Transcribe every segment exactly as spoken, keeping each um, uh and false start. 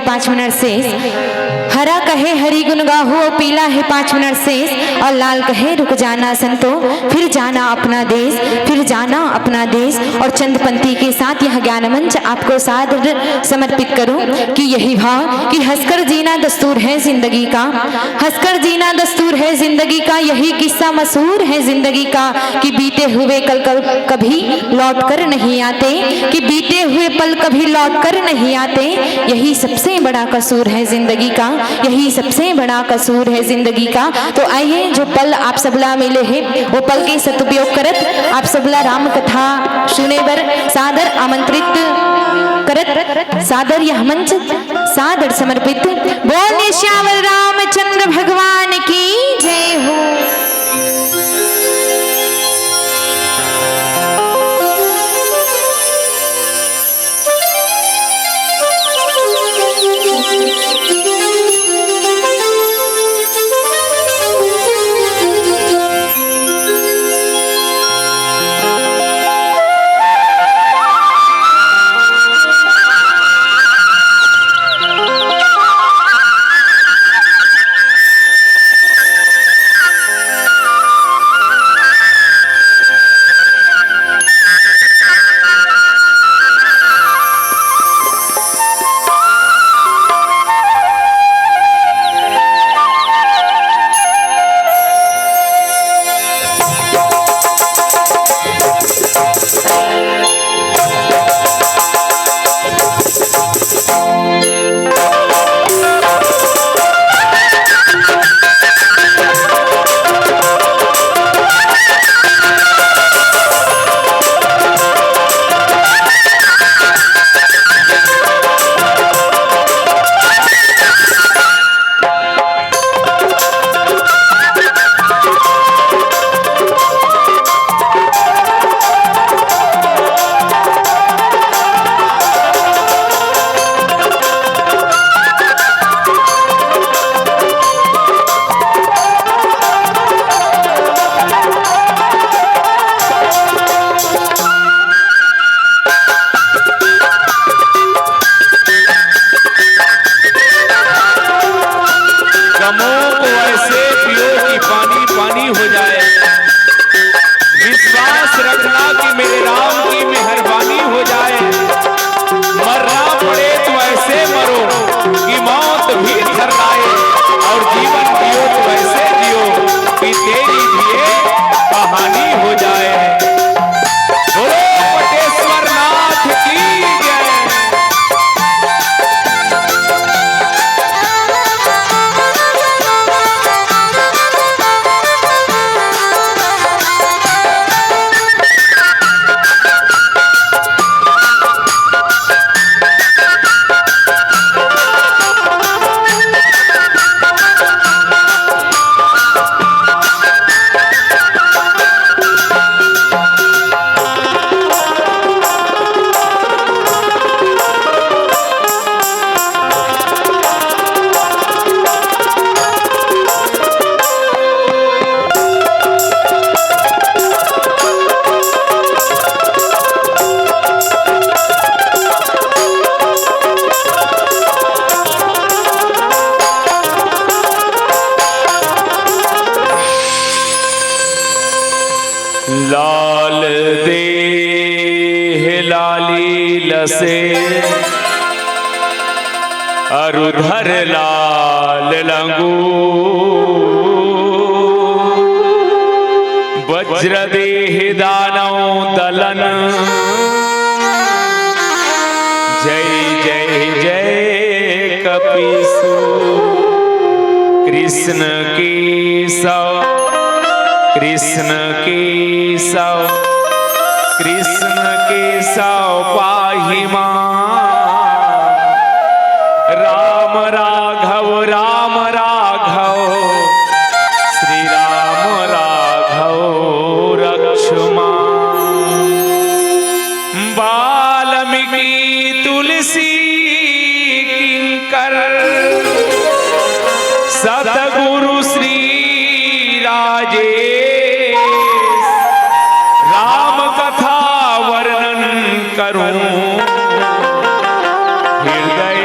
पाँच मिनट शेष। हरा कहे हरि गुण गाहू, और पीला है पाँच मिनट शेष, और लाल कहे रुक जाना संतो, फिर जाना अपना देश, फिर जाना अपना देश। और चंद पंक्ति के साथ यह ज्ञान मंच आपको सादर समर्पित करूं कि यही भाव कि हंसकर जीना दस्तूर है जिंदगी का, हंसकर जीना दस्तूर है जिंदगी का, यही किस्सा मशहूर है जिंदगी का कि बीते हुए कल कल कभी लौट कर नहीं आते, कि बीते हुए पल कभी लौट कर नहीं आते। यही सबसे बड़ा कसूर है जिंदगी का, यही सबसे बड़ा कसूर है जिंदगी का। तो आइए, जो पल आप सबला मिले हैं, वो पल के सदुपयोग करत, आप सबला राम कथा सुने बर सादर आमंत्रित करत, सादर यह मंच सादर समर्पित। बोलिए सियावर रामचंद्र भगवान की जय हो। गमों को ऐसे पियो कि पानी पानी हो जाए। विश्वास रखना कि मेरे राम की मेहरबानी हो जाए। मरना पड़े तो ऐसे मरो कि मौत भी थर्राए, और जीवन जियो तो ऐसे जियो कि तेरी भी एक कहानी हो जाए। बोलो पटेश्वर नाथ की जय। लाल देह लाली लसे अरु धर लाल लंगू, वज्र देह दानव दलन। जय जय जय कपीसु। कृष्ण केशव, कृष्ण केशव, कृष्ण केशव पाहि मां। राम राघव, राम राघव, श्री राम राघव रक्ष मां। वाल्मीकि तुलसी किंकर सतगुरु श्री राजेश। राम कथा वर्णन करूं हृदय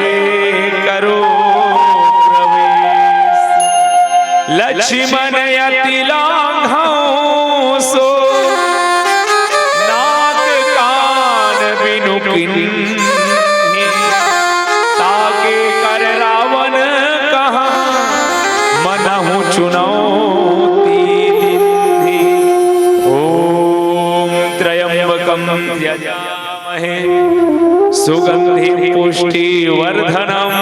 लक्ष्मण अति लांघव सो, नाक कान बिनु किन्ही। ताके कर रावण कहा, मनहु चुनौती दीन्ही। ओम त्र्यंबकम यजामहे, सुगंधिं पुष्टिवर्धनम्।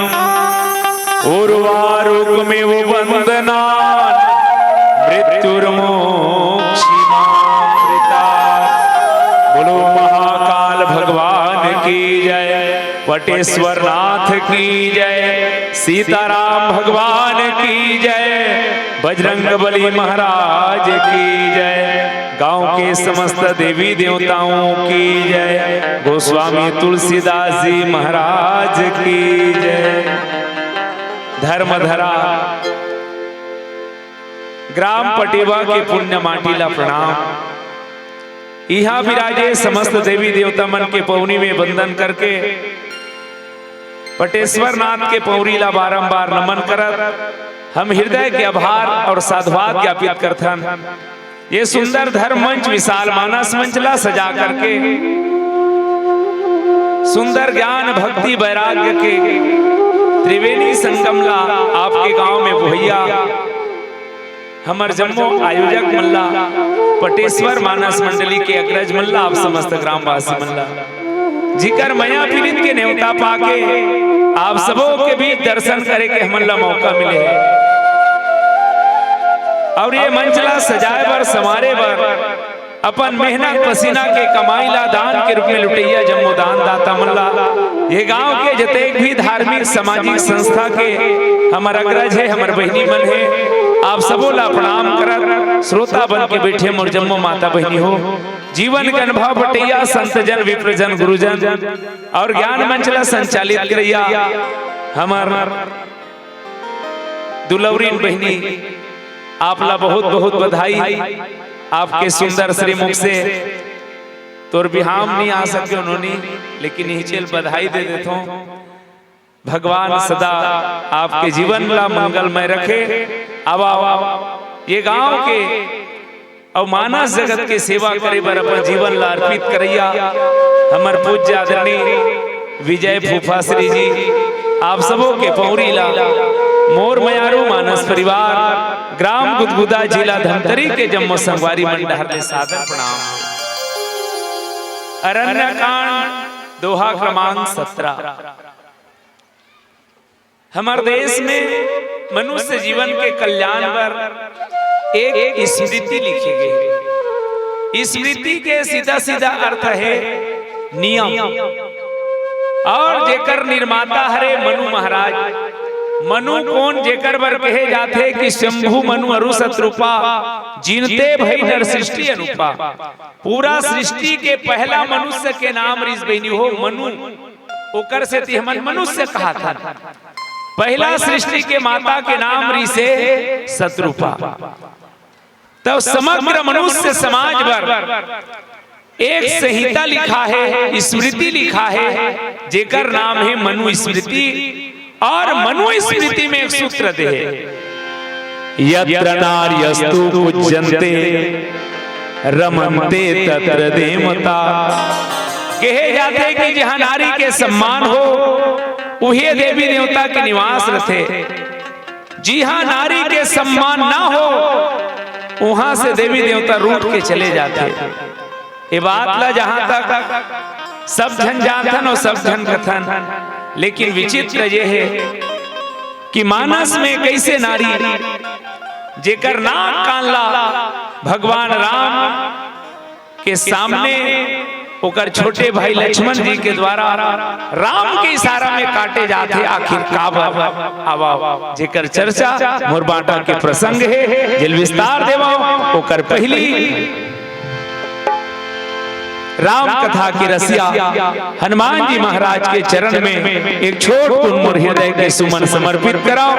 उर्वारुकमिव बंधनान्, मृत्युर्मुक्षीमामृतात्। बोलो महाकाल भगवान की जय, पटेश्वर नाथ की जय, सीताराम भगवान की जय, बजरंग बली महाराज की जय। गांव के समस्त देवी देवताओं की जय, गोस्वामी तुलसीदास जी महाराज की जय। धर्मधरा ग्राम पटेवा के पुण्य माटी ला प्रणाम। इहां विराजे समस्त देवी देवता मन के पौनी में वंदन करके पटेश्वर नाथ के पौरी ला बारंबार नमन करत हम हृदय के आभार और साधुवाद ज्ञापित करथन। ये सुंदर धर्म मंच, विशाल मानस मंच ला सजा करके सुंदर ज्ञान, भक्ति, वैराग्य के त्रिवेणी संगम ला आपके गांव में बोहैया हमर जम्मो आयोजक मन ला, पटेश्वर मानस मंडली के अग्रज मन ला, आप समस्त ग्रामवासी मन ला, जिकर मया पीरित के नेवता पाके आप सबो के बीच दर्शन करे के हमन ला मौका मिले हे। और ये मंच ला सजाए बर, संवारे बर, अपन मेहनत पसीना के कमाई ला दान के रूप में लुटैया जम्मो दान दाता मन ला, ये गांव के जतेक भी धार्मिक सामाजिक संस्था के हमर अग्रज हे, हमर बहिनी मन हे, आप सबो ला प्रणाम करत श्रोता बन के बैठे मोर जम्मो माता बहिनी हो, जीवन के अनुभव बटैया संत जन, विप्र जन, गुरुजन और ज्ञान मंच ला संचालित करैया हमर दुलौरीन बहिनी, आप ला बहुत बहुत बधाई। आपके सुंदर श्रीमुख से तोर बिहाव नहीं आ सके उन्होंने, लेकिन इही चेल बधाई दे देथों। भगवान सदा आपके जीवन ला मंगलमय रखे। अब आओ, ये गांव के अउ मानस जगत के सेवा करे बर अपन जीवन ला अर्पित करैया हमर पूज्य आदरणीय विजय फूफा श्री जी, आप सबो के पौरी ला मोर मयारू मानस परिवार, ग्राम गुदगुदा, जिला धमतरी के जम्मो संगवारी मन डहर ले सादर प्रणाम। अरण्य कांड, दोहा क्रमांक सत्रह। हमर देश में मनुष्य जीवन के कल्याण बर एक स्मृति लिखे गए हे। स्मृति के सीधा सीधा अर्थ हे नियम। और जेकर निर्माता हरे मनु महाराज। मनु कोन, जेकर बर कहे जाथे कि शंभु मनु अरु सतरूपा, जिनते भई नर सृष्टि अनूपा। पूरा सृष्टि के पहला मनुष्य के नाम रिस बहिनी हो मनु, ओकर सेती हमन मनुष्य कहाथन। पहला सृष्टि के माता के नाम रिसे सतरूपा। तब समग्र मनुष्य समाज बर एक संहिता लिखा हे, स्मृति लिखा हे, जेकर नाम हे मनुस्मृति। और मनुस्मृति में एक सूत्र दे हे, यत्र नार्यस्तु पूज्यन्ते रमन्ते तत्र देवता। कहे जाथे कि जहाँ नारी के सम्मान हो, उहे देवी देवता के निवास रथे। जिहाँ नारी के सम्मान ना हो, उहाँ से देवी देवता रूठ के चले जाथे। ये बात ला जहाँ तक सब झन जानथन और सब झन कथन, लेकिन विचित्र ये हे कि मानस में कैसे नारी, जेकर नाक कान ला भगवान राम के सामने ओकर छोटे भाई लक्ष्मण जी के द्वारा राम के इशारा में काटे जाथे, आखिर काबर? आवा, जेकर चर्चा मोर बांटा के प्रसंग हे, जेल विस्तार देवा, ओकर पहली राम कथा के रसिया हनुमान जी महाराज के चरण में एक छोट कुन मोर हृदय के सुमन समर्पित कराओ।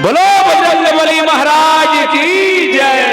बोलो बजरंग बली महाराज की जय।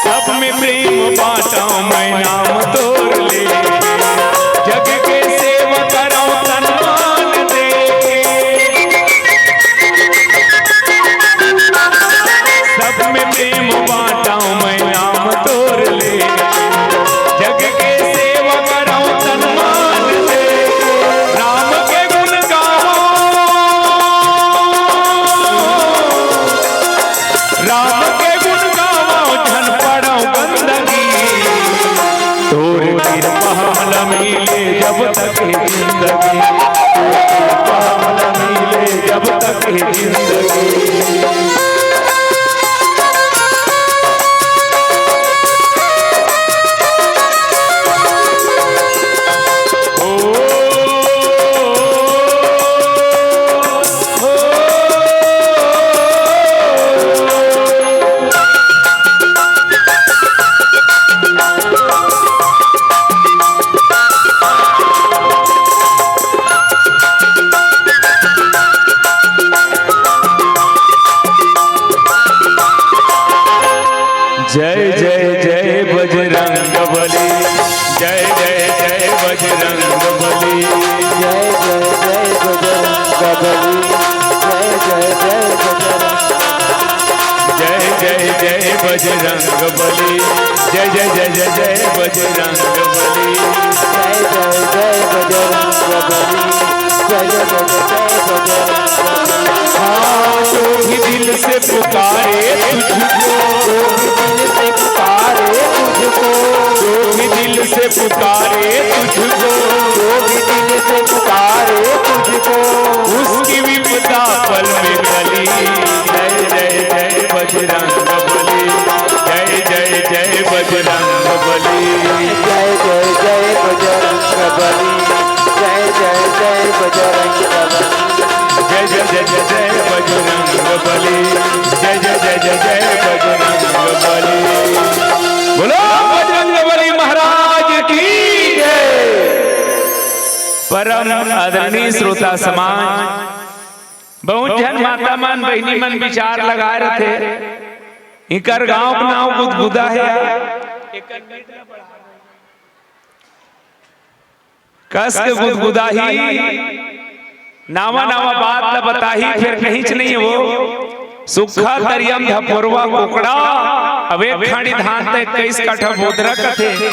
सब में प्रेम बांटा मैं नाम तोर लेके, जग के सेवा कराऊं तन मान देके। सब में प्रेम बांटा मैं नाम तोर लेके, जग के सेवा कराऊं तन मान देके। राम के गुण गाऊं, राम के गुण गावो, झन पड़ो गंदगी। तोर कृपा हमला मिले जब तक है जिंदगी। तोर कृपा हमला मिले जब तक है जिंदगी। जय जय जय बजरंग बली, जय जय जय बजरंग बली। जय जय जय बजरंग बली, जय जय जय बजरंग। जय जय जय बजरंग बली, जय जय जय जय जय बजरंग बली। जय जय जय बजरंग बली, जय जय जय जय बजरंग बली। हाँ, जो भी दिल से पुकारे तुझको, जो भी दिल से पुकारे तुझको, जो भी दिल से पुकारे तुझको, जो भी दिल से पुकारे तुझको, उसकी विपदा पल में टली। जय जय जय बजरंग बली, जय जय जय बजरंग बली। जय जय जय बजरंग बली, जय जय जय बजरंग बली। जय जय जय जय जय बजरंग बली, जय जय जय जय जय बजरंग बली। बोलो बजरंग बली महाराज की जय। परम आदरणीय श्रोता समाज, बहुत झन माता मन, बहिनी मन विचार लगाए रथे, इकर गांव के नाव गुदगुदा हे। कस के गुदगुदाही, नावा नावा बात ल बताही, फेर कहींच नहीं वो। सुक्खा तरियम धपोरवा कोकड़ा, अब एक खांड़ी धान ते इक्कीस कट्ठा बोदरा कथे।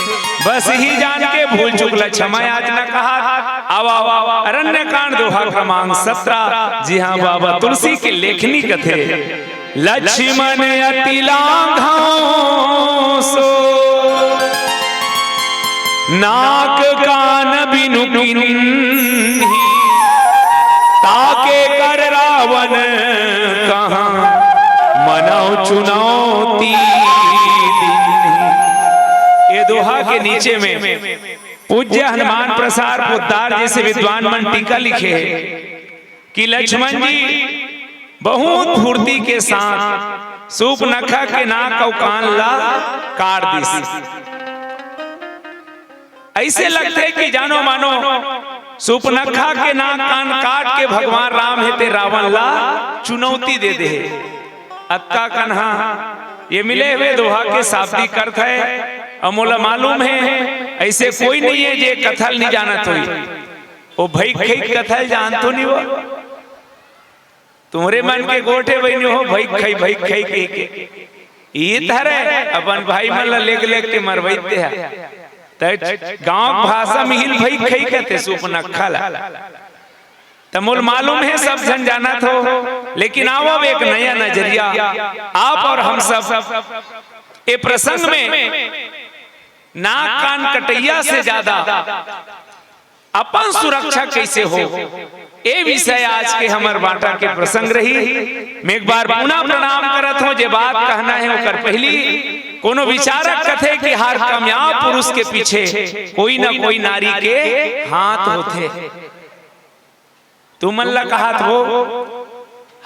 बस इही जान के भूल चूक ल क्षमा याचना कहा। आवा, आवा, अरण्य कांड दोहा क्रमांक सत्रह, जी हाँ, बाबा तुलसी के लेखनी कथे। लक्ष्मण अति लाघव सो, नाक कान बिनु कीन्ही, ताके कर रावण कहा मनौ चुनौती दीन्ही। ये दोहा के नीचे में पूज्य हनुमान प्रसाद पोद्दार जैसे विद्वान मन टीका लिखे हे कि लक्ष्मण जी बहुत फुर्ती के साथ सूपनखा के नाक अउ कान ला काट दिस। ऐसे लगथे कि जानो मानो सूपनखा के नाक कान काट के भगवान राम हे ते रावण ला चुनौती दे दे हे। अतका कन हा ये मिले हुए दोहा के शाब्दिक अर्थ हे। अउ मोला मालूम हे, ऐसे कोई नहीं हे जे कथा ल नहीं जानत होही। ओ भई खई कथा ल जानथो नहीं वो। तुम्हरे मन के गोठे बहिनी हो, भई खई, भई खई कहिके। ई धरे अपन भाई मन ला लेग लेग के मरवई ते हा। त गांव भाषा में हिल भई खई कथे सूपनखा ला। त मोला मालूम हे सब झन जानत हो, लेकिन आवव एक नया नजरिया आप अउ हम सब ए प्रसंग में नाक कान कटइया से ज्यादा अपन सुरक्षा कइसे हो, ए विषय आज के हमर बांटा के प्रसंग रही। मैं एक बार पुनः प्रणाम करत हूं, जे बात कहना हे ओकर पहिली। कोनो विचारक कथे कि हर कामयाब पुरुष के पीछे कोई न कोई नारी के हाथ होथे। तुमन ला कहत हो,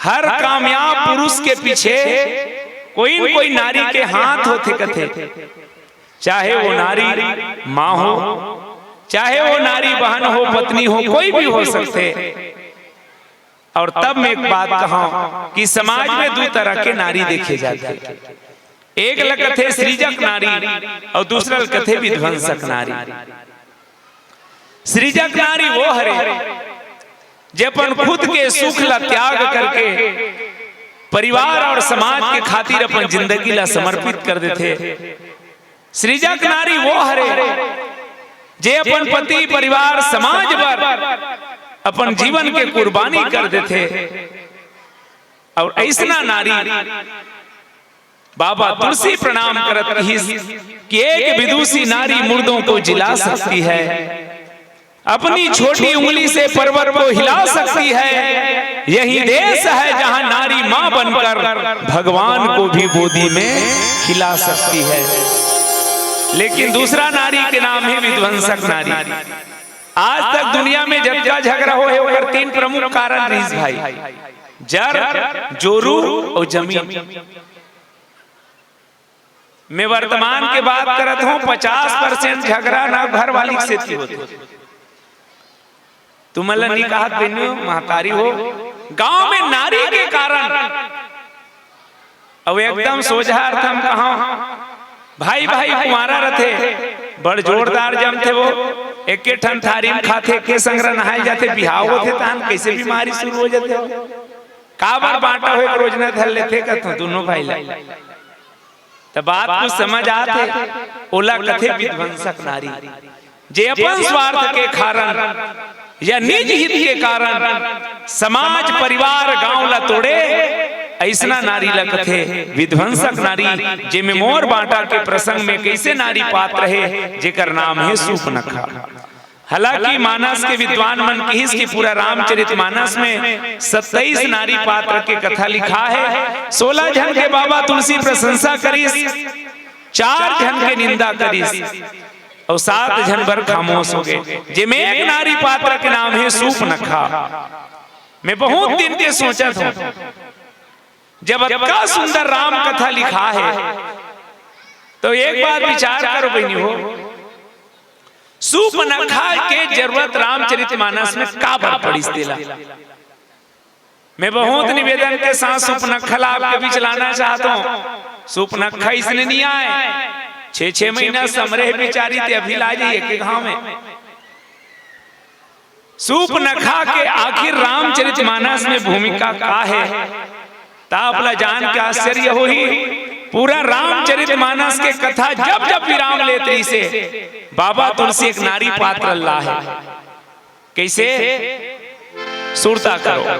हर कामयाब पुरुष के पीछे कोई न कोई नारी के हाथ होथे कथे, चाहे वो नारी माँ हो, चाहे वो नारी बहन हो, पत्नी हो, कोई भी हो सकथे। अउ तब मैं एक बात कहूं कि समाज में दू तरह के नारी देखे जाथे, एक ल कथे सृजक नारी अउ दूसरा ल कथे विध्वंसक नारी। सृजक नारी वो हरे जे अपन खुद के सुख ला त्याग करके परिवार अउ समाज के खातिर अपन जिंदगी ला समर्पित कर देथे। सृजक नारी वो हरे जे अपन पति, परिवार, समाज बर अपन जीवन के कुर्बानी कर देथे। अउ अइसना नारी बाबा तुलसी प्रणाम करत कहिस कि एक विदुषी नारी मुर्दों को जिला सकती है, अपनी छोटी उंगली से पर्वत को हिला सकती है। यही देश है जहां नारी मां बनकर भगवान को भी गोदी में खिला सकती है। लेकिन दूसरा नारी के नाम हे विध्वंसक नारी। आज तक दुनिया में जतका झगड़ा होहे ओकर तीन प्रमुख कारण रिहिस भाई, जर, जोरू अउ जमीन। मैं वर्तमान के बात करत हूं, पचास परसेंट झगड़ा ना घरवाली के सेती होथे। तुमन ला नी कहत बिनु महतारी हो, गांव में नारी के कारण। अउ एकदम सोझा अर्थ हम कहंव, भाई भाई कुंवारा रथे, बड़ जोरदार जमथे वो, एके ठन थारी में खाथे, एके संघरा नहाय जाथे, बिहाव होथे तहान कइसे बीमारी शुरू हो जाथे वो। काबर बांटा होय के रोजना धर लेथे कथंव दूनों भाई ला। त बात कुछ समझ आथे, ओला कथे विध्वंसक नारी, जे अपन स्वार्थ के कारण या निज हित के कारण समाज, परिवार, गांव ला तोड़े, अइसना नारी ला कथे विध्वंसक नारी। जेमे मोर बांटा के प्रसंग में कइसे नारी पात्र हे, जेकर नाम हे सूपनखा। हालांकि मानस के विद्वान मन किहिस कि पूरा रामचरित मानस में सत्ताईस नारी पात्र के कथा लिखा हे। सोलह झन के बाबा तुलसी प्रशंसा करिस, चार झन के निंदा करिस अउ सात झन बर खामोश हो गे, जेमे एक नारी पात्र के नाम हे सूपनखा। मैं बहुत दिन के सोचत हंव, जब अतका सुंदर राम कथा लिखा हे, त एक बात विचार करो बहिनी हो, सूपनखा के जरूरत रामचरित मानस में काबर पड़िस तेला। मैं बहुत निवेदन के साथ सूपनखा ला आपके बीच लाना चाहत हंव। सूपनखा अइसने नी आय, छह छह महीना समरे बिचारी, ते अभी ला जाही एके घांव में। सूपनखा के आखिर रामचरित मानस में भूमिका का हे, त आप ला जान के आश्चर्य होही। पूरा रामचरित मानस के कथा जब जब विराम लेत रहिसे, बाबा तुलसी एक नारी पात्र ला हे। कइसे? सुरता करो।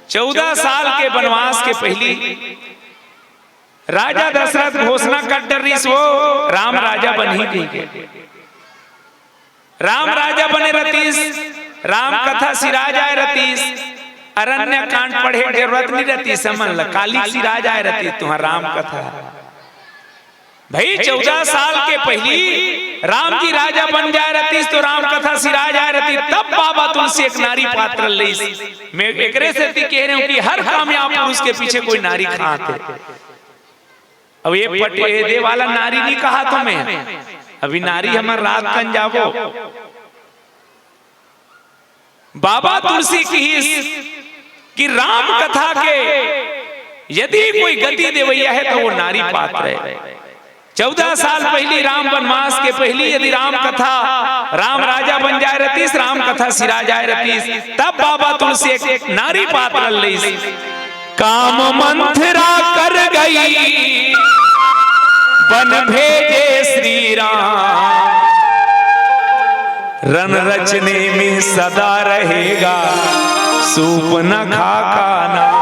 चौदह साल के बनवास के पहिली राजा दशरथ घोषणा कर डरिस, वो राम राजा बनही कहिके। राम राजा बने रतिस, राम कथा सिरा जाय रतिस, अरण्य कांड पढ़े के जरूरत नी रतिस, समझ ल, काली सिरा जाय रतिस तुंहर राम कथा। भाई, चौदह साल के पहिली राम जी राजा बन जाय रतिस, त राम कथा सिरा जाय रतिस, तब बाबा तुलसी एक नारी पात्र लइस। मैं एकरे सेती कह रहे हूं कि हर कामयाब पुरुष के पीछे कोई नारी खात हे। अब ये पटे दे वाला नारी नी कहत हंव मैं, अभी नारी हमर रात कन जाबो। बाबा तुलसी किहिस कि राम कथा के यदि कोई गति देवइया हे, त वो नारी पात्र हे। चौदह साल पहिली राम बनवास के पहिली यदि राम कथा, राम राजा बन जाय रतिस, राम कथा सिरा जाय रतिस, तब बाबा तुलसी एक नारी पात्र लइस। काम मंथरा कर गई, बन भेजे श्री राम। रण रचने में सदा रहेगा सूपनखा का नाम।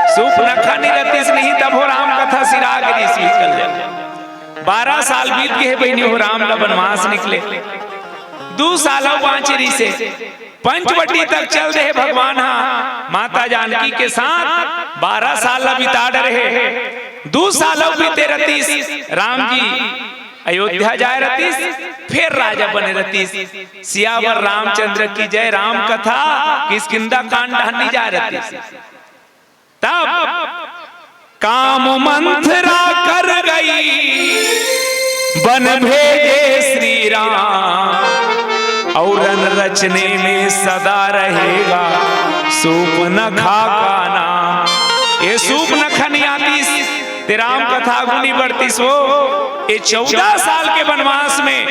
सूपनखा नी रतिस नहीं, तभो राम कथा सिरा गे रिहिस। बारह साल बीत गे हे बहिनी हो, राम ला बनवास निकले। दू साल अउ बांचे रिहिसे, पंचवटी तक चल दे हे भगवान हा, माता जानकी के साथ बारह साल ला बिता डरे हे। दू साल अउ बीते रतिस, राम जी अयोध्या जाय रतिस, फेर राजा बने रतिस। सियावर रामचंद्र की जय। राम कथा किष्किंधा कांड हन्नी जाय रतिस। तब काम मंथरा कर गई, बन भेजे श्री राम, और रन रचने में सदा रहेगा सूपनखा का नाम। ये सूपनखा नइ आतिस ते राम कथा आगू नइ बढ़तिस हो। ये चौदह साल के बनवास में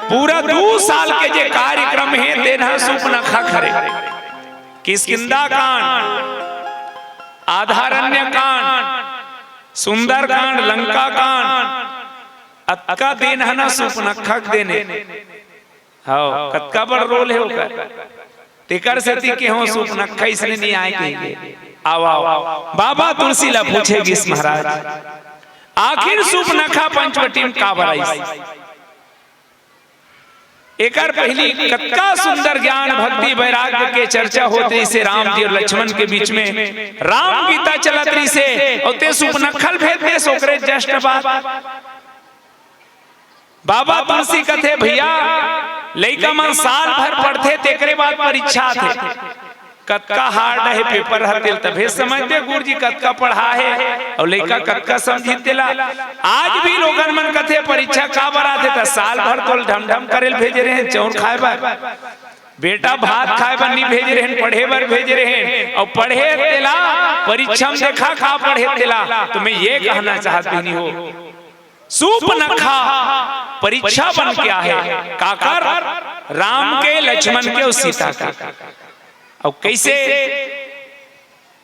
पूरा दू साल के जे कार्यक्रम हे, तेन ह सूपनखा हरे। किष्किंधा कांड, आधारण्य कांड, सुंदर कांड, लंका कांड, अतका देन ह ना, सूपनखा के देन हे। हव, कतका बड़ रोल हे ओकर। तेकर सेती केहेंव सूपनखा इसने नइ आय कहिके। आवा, आवा। बाबा तुलसी ला पूछे गिस महाराज, आखिर सूपनखा पंचवटी म काबर आइस? एकर पहिली कतका सुंदर ज्ञान, भक्ति, वैराग्य के चर्चा होत रिहिसे राम जी अउ लक्ष्मण के बीच में। राम गीता चलत रिहिसे अउ ते सूपनखा ल भेज देस ओकरे just बाद। बाबा तुलसी कथे, भइया, लइका मन साल भर पढ़थे, तेकरे बाद परीक्षा आथे। कतका hard हे paper ह, तेला तभे समझबे गुरुजी कतका पढ़ा हे अउ लइका कतका समझही तेला। आज भी लोगन मन कथे, परीक्षा काबर आथे, त साल भर तोला ढमढम करे ल भेजे रहेन, चाउर खाए बर, बेटा भात खाए बर नइ भेजे रहेन, पढ़े बर भेजे रहेन, अउ पढ़े तेला, परीक्षा म देखा का पढ़े तेला। त मैं ये कहना चाहत हंव बहिनी हो, सूपनखा परीक्षा बन के आहे, काकर? राम के, लक्ष्मण के अउ सीता के। अउ कइसे?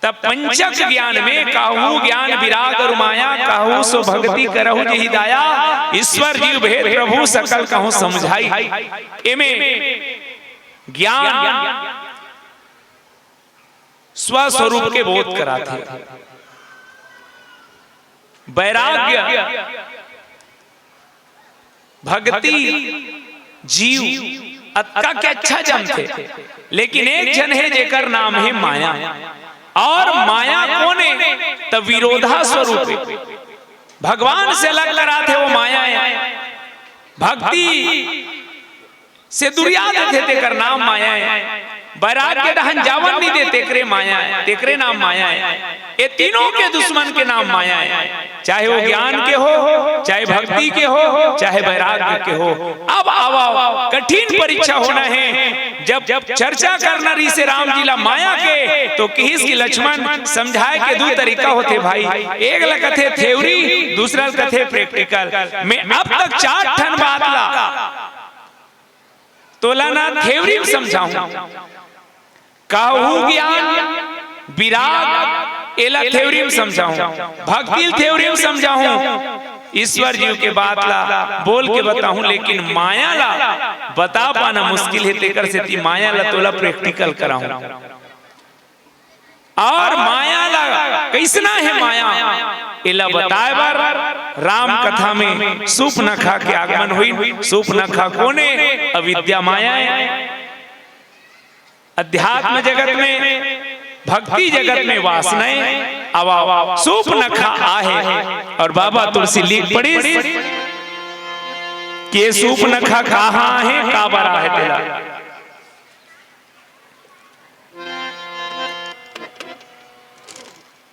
तब पंचक ज्ञान में कहूँ ज्ञान विराग अरु माया, कहूँ सो भगति करहु जेहि दाया, ईश्वर जीव भेद प्रभु सकल कहूँ समझाई। एमे ज्ञान स्वस्वरूप के बोध कराथे। वैराग्य, भक्ति, जीव अतका के अच्छा जमथे, लेकिन एक झन हे जेकर नाम हे माया। अउ माया कोन हे? त विरोधा स्वरूप हे। भगवान से अलग कराथे वो माया हे। भक्ति से दुरिया देथे, तेकर नाम माया हे। वैराग्य डहन जावन नइ दे, तेकरे माया हे, तेकरे नाम माया हे। ये तीनों के दुश्मन के नाम माया हे, चाहे वो ज्ञान के हो, चाहे भक्ति के हो, चाहे वैराग्य के हो। अब आवा, कठिन परीक्षा होना हे। जब, जब चर्चा करना रिहिसे राम जी ला माया के, तो किहिस कि लक्ष्मण, समझाए के दू तरीका होथे भाई, एक ला कथे theory, दूसरा ला कथे practical। मैं अब तक चार ठन बात ला तोला ना theory म समझाहूं, कहूं ज्ञान, विराग, एला theory म समझाहूं, भक्ति ल theory म समझाहूं, ईश्वर जीव के बात ला बोल के बताहूं, लेकिन माया ला बता पाना मुश्किल हे, तेकर सेती माया ला तोला practical कराहूं। अउ माया ला कइसना हे माया, एला बताए बर राम कथा में सूपनखा के आगमन होइस। सूपनखा कोन हे? अविद्या माया हे। अध्यात्म जगत में, भक्ति जगत में वासना हे। अब सूपनखा आहे अउ बाबा तुलसी लिख पढ़िस कि ये सूपनखा कहां हे, काबर आहे तेला।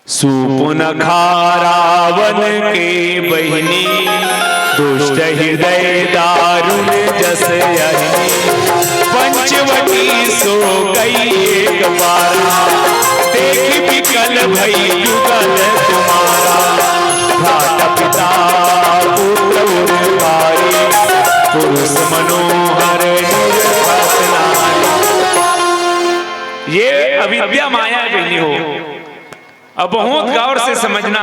सूपनखा रावण के बहिनी, दुष्ट हृदय दारुण जस अहिनी। पंचवटी सो गई एक बारा, देखि विकल भई जुगल तुम्हारा। भ्राता पिता पुत्र उर भारी, पुरुष मनोहर निर्घात नारी। ये अविद्या माया हे बहिनी हो। अब बहुत गौर से समझना,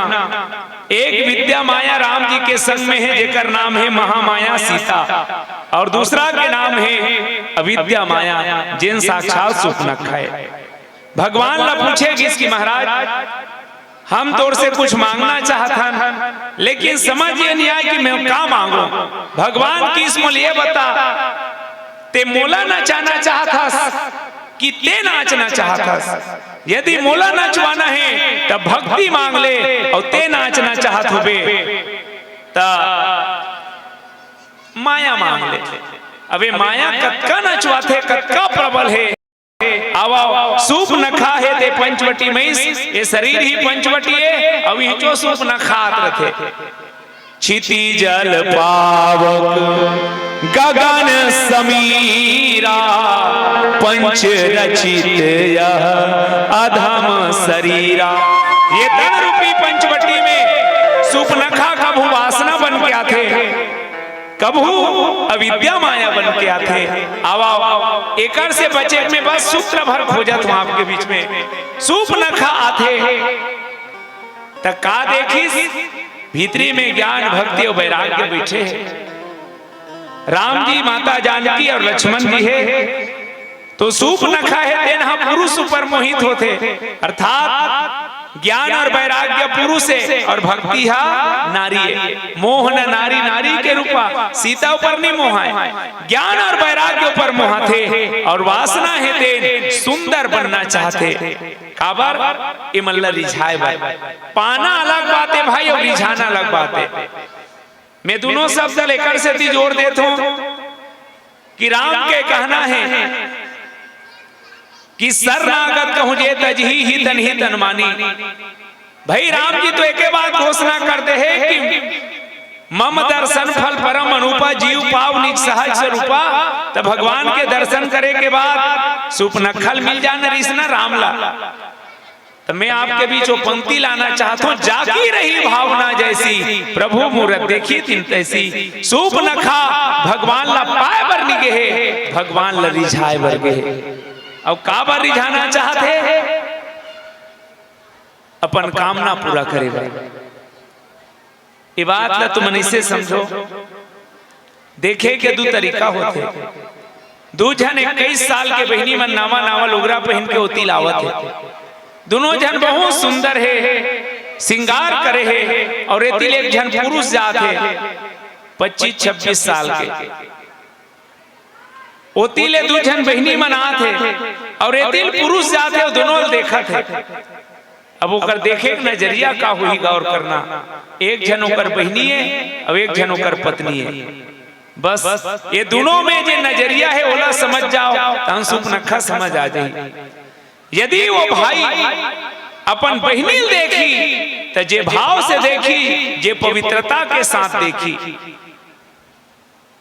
एक विद्या माया राम जी के संग में हे, जेकर नाम हे महामाया सीता, अउ दूसरा के नाम हे अविद्या माया, जेन साक्षात सूपनखा हे। भगवान ला पूछे गिस कि महाराज, हम तोर से कुछ मांगना चाहत हन, लेकिन समझ ये नहीं आए कि मैं का मांगू। भगवान किस मोल ये बता, ते मोला नचाना चाहत हस कि ते नाचना चाहत हस? यदि मोला नचवाना हे, त भक्ति मांग ले, अउ ते नाचना चाहत होबे, त माया मांग ले। अबे माया कतका नचवाथे, कतका प्रबल हे। आवा, सूपनखा हे ते पंचवटी मइस, ये शरीर ही पंचवटी हे, अउ इहचो सूपनखा आत रथे। क्षिति जल पावक गगन समीरा, पंच रचित यह अधम शरीरा। ये तन रूपी पंचवटी में सूपनखा कभू वासना बन के आथे, कभू अविद्या माया बन के आथे। आवा, एकर से बचे में बस सूत्र भर खोजत हूँ आपके बीच में। सूपनखा आथे त का देखिस? भीतरी में ज्ञान, भक्ति अउ वैराग्य बइठे हे। राम जी, माता जानकी अउ लक्ष्मण जी हे, तो सूपनखा हे, तेन ह पुरुष ऊपर मोहित होथे, अर्थात ज्ञान अउ वैराग्य पुरुष हे अउ भक्ति ह नारी हे। मोह न नारी नारी के रूपा, सीता ऊपर नहीं मोहाय, ज्ञान अउ वैराग्य ऊपर मोहाथे अउ वासना हे, तेन सुंदर बनना चाहथे। काबर? ए मन ल रिझाए बर। पाना अलग बात हे भाई, अउ रिझाना अलग बात हे। मैं दुनों शब्द ल एकर सेती जोर देत हूँ कि राम के कहना हे कि शरणागत कहूँ जे तजही ही तन ही तन मानी। भाई राम जी तो एके बात घोषणा कर दे हे कि मम दर्शन फल परम अनूपा, जीव पाव निज सहज स्वरूपा। त भगवान के दर्शन करे के बाद सूपनखा ल मिल जाना रिहिस ना राम ला। त मैं आपके बीच वो पंक्ति लाना चाहत हूँ, जाकी रही भावना जैसी, प्रभु मूरत देखी तिन तैसी। सूपनखा भगवान ला पाए बर नी गे हे, भगवान ला रिझाए बर गे हे। अउ काबर रिझाना चाहत हे? अपन कामना पूरा करे बर। ये बात ला तुमन इसे समझो, देखे के दू तरीका होथे। दू झन इक्कीस साल के बहिनी मन नावा नावा लुगरा पहिन के ओती लावत हे। दुनों झन बहुत सुंदर हे, श्रृंगार करे हे, अउ एती ले एक झन पुरुष जात हे, पच्चीस छब्बीस साल के। ओती ले दू झन बहिनी मन आत हे, अउ एती ले पुरुष जात हे, अउ दुनों ल देखत हे। अब ओकर देखे के नजरिया का होही, गौर करना। एक झन ओकर बहिनी हे, अउ एक झन ओकर पत्नी हे। बस, ये दुनों में जे नजरिया हे, ओला समझ जाओ, त सूपनखा समझ आ जाही। यदि वो भाई अपन बहिनी ल देखी, त जे भाव से देखी, जे पवित्रता के साथ देखी,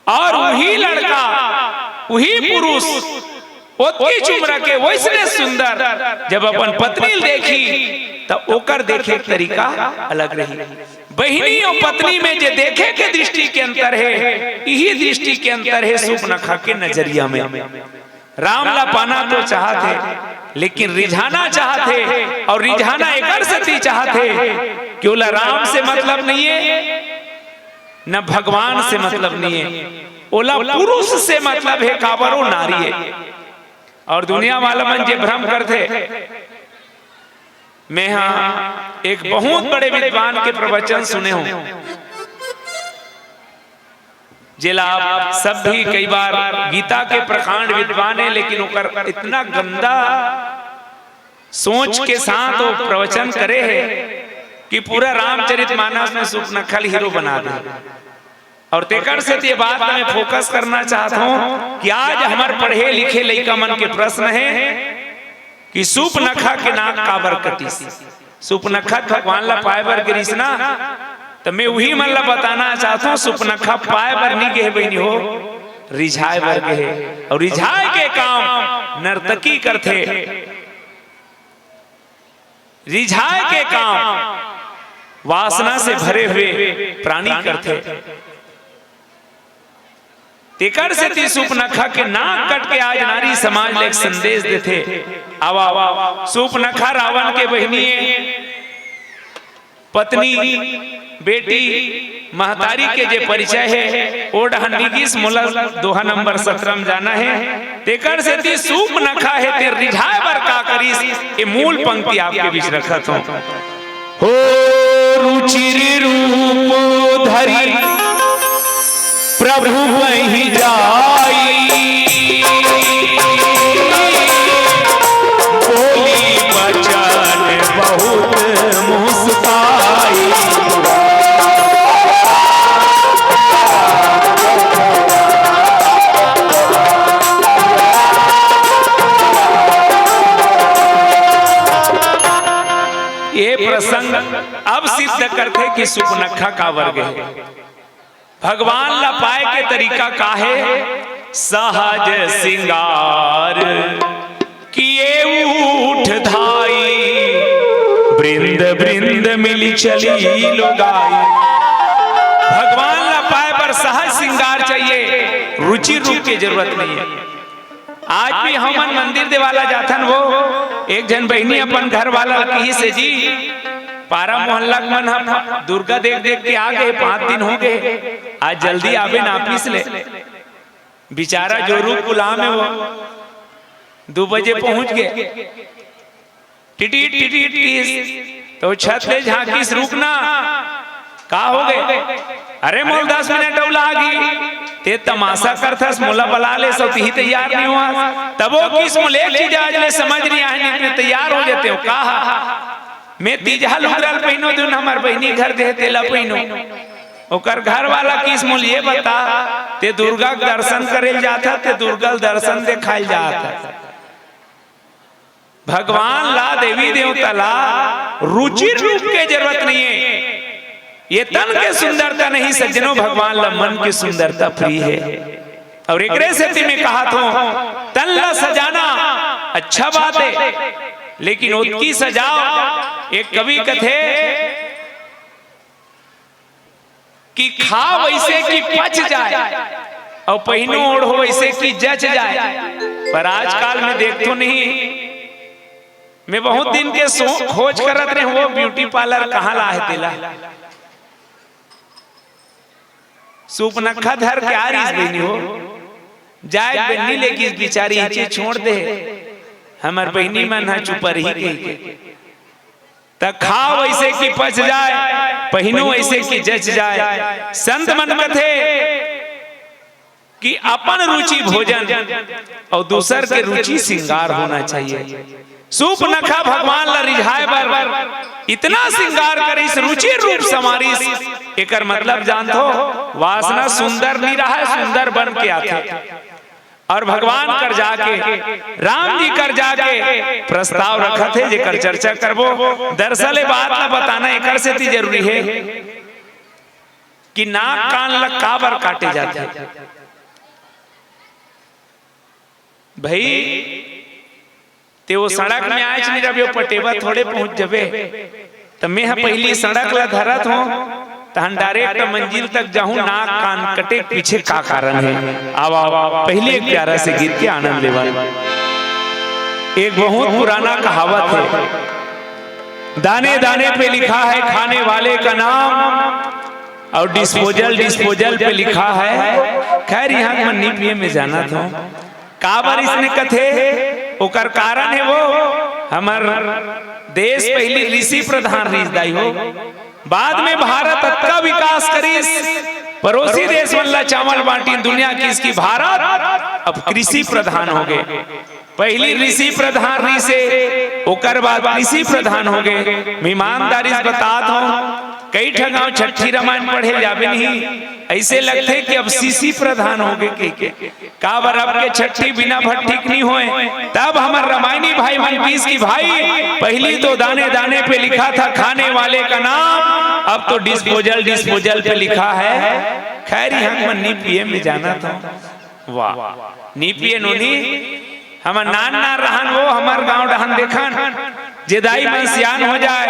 अउ उही लड़का, उही पुरुष, ओतकीच उम्र के, वइसने सुंदर, जब अपन पत्नी ल देखी, त ओकर देखे के तरीका अलग रही। बहिनी अउ पत्नी में जे देखे के दृष्टि के अंतर हे, इही दृष्टि के अंतर हे सूपनखा के नजरिया में। राम ला पाना तो चाहत हे, लेकिन रिझाना चाहत हे, अउ रिझाना एकर सेती चाहत हे कि ओला राम से मतलब नहीं हे, न भगवान से मतलब नहीं हे, ओला पुरुष से मतलब हे, काबर वो नारी हे। अउ दुनिया वाला मन जे भ्रम करथे, मैं हा एक बहुत बड़े विद्वान के प्रवचन सुने हूँ, जेला आप सब भी कई बार, गीता के प्रकांड विद्वान हे, लेकिन ओकर इतना गंदा सोच के साथ वो प्रवचन करे हे कि पूरा रामचरित मानस में सूपनखा ल हीरो बना दे। अउ तेकर सेती ये बात में फोकस करना चाहत हूँ कि आज हमर पढ़े लिखे लइका मन के प्रश्न हे कि सूपनखा के नाक काबर कटिस? सूपनखा त भगवान ला पाए बर गे रिहिस ना, त मैं उही मन ला बताना चाहत हूँ, सूपनखा पाए बर नी गे हे बहिनी हो, रिझाए बर गे हे। अउ रिझाए के काम नर्तकी करथे। रिझाए के काम वासना से भरे हुए प्राणी करथे। तेकर सेती सूपनखा के नाक कट के आज नारी समाज ले एक संदेश देथे। आवा, आवा, सूपनखा रावण के बहिनी हे, पत्नी, बेटी, महतारी के जे परिचय हे, ओ डहन नी गिस, मोला दोहा नंबर सतरा म जाना हे। तेकर सेती सूपनखा हे, ते रिझाए बर का करिस, ये मूल पंक्ति आपके बीच रखत हूँ। हो रुचिर रूप धरि प्रभु बहि जाई, बोली बचन बहुत मुस्काई। ये प्रसंग अब सिद्ध करथे कि सुपनखा काबर गे। भगवान ला पाए के तरीका का हे? सहज सिंगार किए ऊठ धाई, बृंद बृंद मिलि चली लुगाई। भगवान ला पाए बर सहज सिंगार चाहिए, रुचिर रूप के जरूरत नहीं है। आज भी हमन मंदिर देवाला जाथन, वो एक झन बहिनी अपन घर वाला ल कहिस हे, "जी, पारा मोहल्ला के मन ह दुर्गा देख देख के आ गे, पाँच दिन हो गे, आज जल्दी आबे ना ऑफिस ले।" बिचारा जो रूप गुलाम हे, वो दू बजे पहुंच गे। टिटिट टिटिट किस तो छत ले झांकिस, "रुक ना, का हो गे?" "अरे मोर दस मिनट अउ लागी, ते तमाशा करथस, मोला बला ले, सौतिही तैयार नहीं हुआ।" तब वो किस, "मोला एक चीज आज ले समझ नहीं आए, नहीं तो तैयार हो जाते हो।" "का?" "मैं तीजहा लुगरा ल पहिनो, जोन हमर बहिनी घर दे हे, तेला पहिनो।" ओकर घर वाला किस, "मोला ये बता, ते दुर्गा के दर्शन करे ल जाथा, ते दुर्गा ल दर्शन देखाए ल जाथा?" भगवान ला, देवी देवता ला रुचिर रूप के जरूरत नहीं है। ये तन के सुंदरता नहीं सज्जनों, भगवान ला मन के सुंदरता प्रिय है। और एकरे सेती मैं कहा थो, तन ला सजाना अच्छा बात है, लेकिन ओतकी सजाओ। एक कवि कथे, कि खा वैसे कि पच जाए, और पहिनो ओढ़ो वैसे कि जच जाए। पर आजकल मैं देखतो नहीं, मैं बहुत दिन के सो-, खोज करत रहे, वो ब्यूटी पार्लर कहाँ ला है तेला। सूपनखा धर के आ रहीस बहिनी हो, जाए बहिनी लेकिस बिचारी इचे छोड़ दे, हमर बहिनी मन ह चुप रही कहिके। त खाओ ऐसे कि पच जाए, पहिनो ऐसे कि जच जाए। संत मन कथे कि अपन रुचि भोजन और दूसर के रुचि श्रृंगार होना चाहिए। सूपनखा भगवान ला रिझाए बर इतना श्रृंगार करिस, रुचिर रूप संवारिस। एकर मतलब जानथो, वासना सुंदर नहीं रहा है, सुंदर बन के आथे। और भगवान कर जाके, राम जी कर जाके प्रस्ताव रखत हे, जेकर चर्चा करबो। दरअसल ये बात ला बताना एकर सेती जरूरी हे कि नाक कान ला काबर काटे जाथे। भाई, ते वो सड़क में आएच नहीं रहिबे, वो पटेवा थोड़े पहुंच जबे। त मैं ह पहिली सड़क ला धरत हों, तहन direct मंजिल तक जाहूं, नाक कान कटे, पीछे का कारण है। आओ, आओ, पहिली एक प्यारा से गीत के आनंद लेवन। एक बहुत पुराना कहावत है, दाने दाने पे लिखा है खाने वाले का नाम, और disposal, disposal पे लिखा है। खैर, यहाँ मन नहीं पिए, मैं जाना था। काबर इसने कथे, ओकर कारण है वो, हमर देश पहली ऋषि प्रधान रिहिस दाई हो, बाद में भारत अतका विकास करिस, पड़ोसी देश मन ला चावल बांटिन, दुनिया किस कि भारत अब कृषि प्रधान हो गए। पहली ऋषि प्रधान रिहिसे, ओकर बाद कृषि प्रधान हो गए। मैं ईमानदारी से बतात हूँ, कई ठा गांव छठी रामायण पढ़े जाबे नहीं, ऐसे लगथे कि अब सीसी प्रधान हो गए कहिके। काबर अब के छठी बिना भट्ठी के नहीं होए, तब हमर रामायणी भाई मन किहिस कि भाई, पहली तो दाने दाने पे लिखा था खाने वाले का नाम, अब तो disposal, disposal पे लिखा है। खैर, हम मन नहीं पिए, मैं जाना था। वाह, नहीं पिए नोनी, हमर नान नान रहन वो, हमर गांव डहन देखन, जे दाई मन सियान हो जाए,